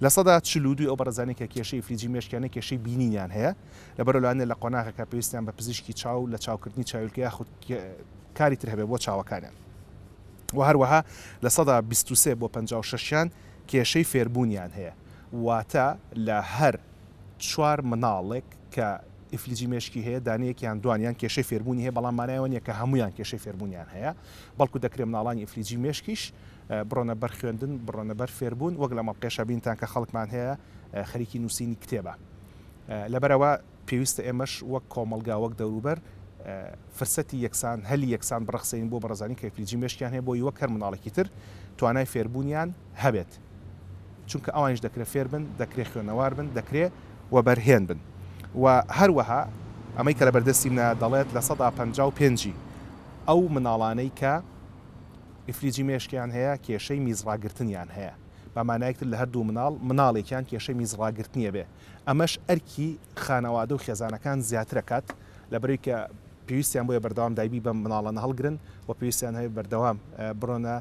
42% ی ئەو بەڕێزانەی کە کێشەی ئیفلیجی مێشکیان هەیە کێشەی بینینیان هەیە لەبەرئەوە لەوانەیە لە قۆناغێکا پێویستیان بە پزیشکی چاو لە چاوکردنی چاویلکە یاخود کاری تر هەبێت بۆ چاوەکانیان و هەروەها 23% بۆ 56 یان کێشەی فێربوونیان هەیە واتە لە هەر چوار مناڵێک کە ئیفلیجی مێشکی هەیە دانەیەک یان دوان یان کێشەی فێربوونی هەیە، بەڵام مانای ئەوە نییە کە هەموویان کێشەی فێربوونیان هەیە، بەڵکو دەکرێت مناڵانی ئیفلیجی مێشکیش بڕۆنە بەر خوێندن، بڕۆنە بەر فێربوون، وەک لە مەڵقێشە بینتان کە خەڵکمان هەیە خەریکی نووسینی کتێبە. لەبەرئەوە پێویستە ئێمەش وەک کۆمەڵگا، وەک دەوروبەر فرسەتی یەکسان، هەلی یەکسان بڕەخسێنین بۆ بەڕێزانی کە ئیفلیجی مێشکیان هەیە بۆی وەک هەر مناڵێکی تر توانای فێربوونیان هەبێت. چونکە ئەوانیش دەکرێ فێر بن، دەکرێ خوێنەوار بن، دەکرێ وەبەرهێن بن و هەروەها ئەمەی کە لەبەردەستی منە دەڵێت 55% ی ئەو مناڵانەی کە ئیفلیجی مێشکیان هەیە کێشەی میزڕاگرتنیان هەیە بە مانایەک تر لە هەردوو مناڵ مناڵێکیان کێشەی میزڕاگرتنیە بێ ئەمەش ئەرکی خانەوادە و خێزانەکان زیاترەکات لەبەرەوەی کە پێویستیان بۆیە بەردەوام دایبی بەم مناڵانە هەڵگرن و پێویستیان هەیە بەردەوام بڕۆنە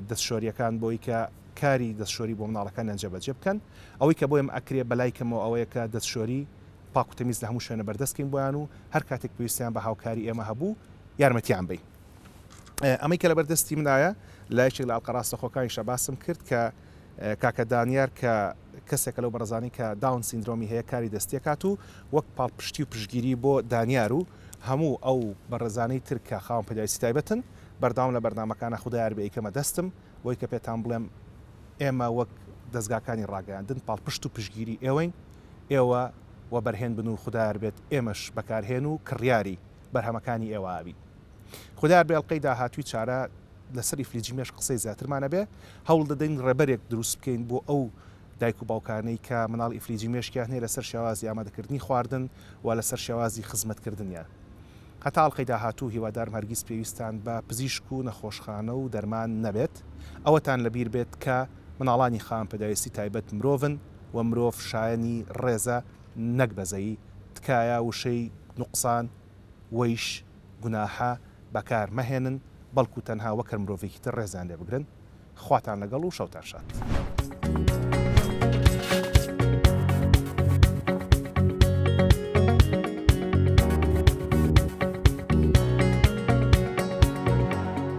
دەستشۆرییەکان بۆی کە کاری دەستشۆری بۆ مناڵەکانیان جێبەجێ بکەن، ئەوەی کە بۆیم ئەکرێ بەلای کەمەوە ئەوەیە کە دەستشۆری پاک و تەمیز لە هەموو شوێنە بەردەست کەین بۆیان و هەر کاتێک پێویستیان بە هاوکاری ئێمە هەبوو یارمەتیان بەین. ئەمەی کە لەبەر دەستی منایە لە یەکێک لە ئەڵقە ڕاستەخۆکانیشا باسم کرد کە کاکە دانیار کە کەسێکە لەو بەڕێزانەی کە داون سیندرۆمی هەیە کاری دەستی ئەکات و وەک پاڵپشتی و پشتگیری بۆ دانیار و هەموو ئەو بەڕێزانەی تر کە خاوەن پێداویستی تایبەتن بەردەوام لە بەرنامەکانا خودا یار بێ ئەیکەمە دەستم بۆی کە پێتان بڵێم ئێمە وەک دەزگاکانی ڕاگەیاندن پاڵپشت و پشتگیری ئێوەین ئێوە وەبەرهێن بن و خودا یار بێت ئێمەش بەکارهێن و کڕیاری بەرهەمەکانی ئێوە ئەبین خودا یار بێ ئەڵقەی داهاتووی چارە لەسەر ئیفلیجی مێشک قسەی زیاترمان ئەبێ هەوڵ دەدەین ڕێبەرێک دروست بکەین بۆ ئەو دایک و باوکانەی کە مناڵ ئیفلیجی مێشکیان هەیە لەسەر شێوازی ئامادەکردنی خواردن و لەسەر شێوازی خزمەتکردنیان. هەتا ئەڵقەی داهاتوو هیوادارم هەرگیز پێویستتان بە پزیشک و نەخۆشخانە و دەرمان نەبێت. ئەوەتان لەبیر بێت کە مناڵانی خاوەن پێداویستی تایبەت مرۆڤن و مرۆڤ شایەنی ڕێزە نەک بەزەیی. تکایە وشەی نوقسان، وەیش، گوناحە بەکار مەهێنن بەڵکو تەنها وەک هەر مرۆڤێکی تر ڕێزیان لێ بگرن. خواتان لەگەڵ و شەوتان شاد.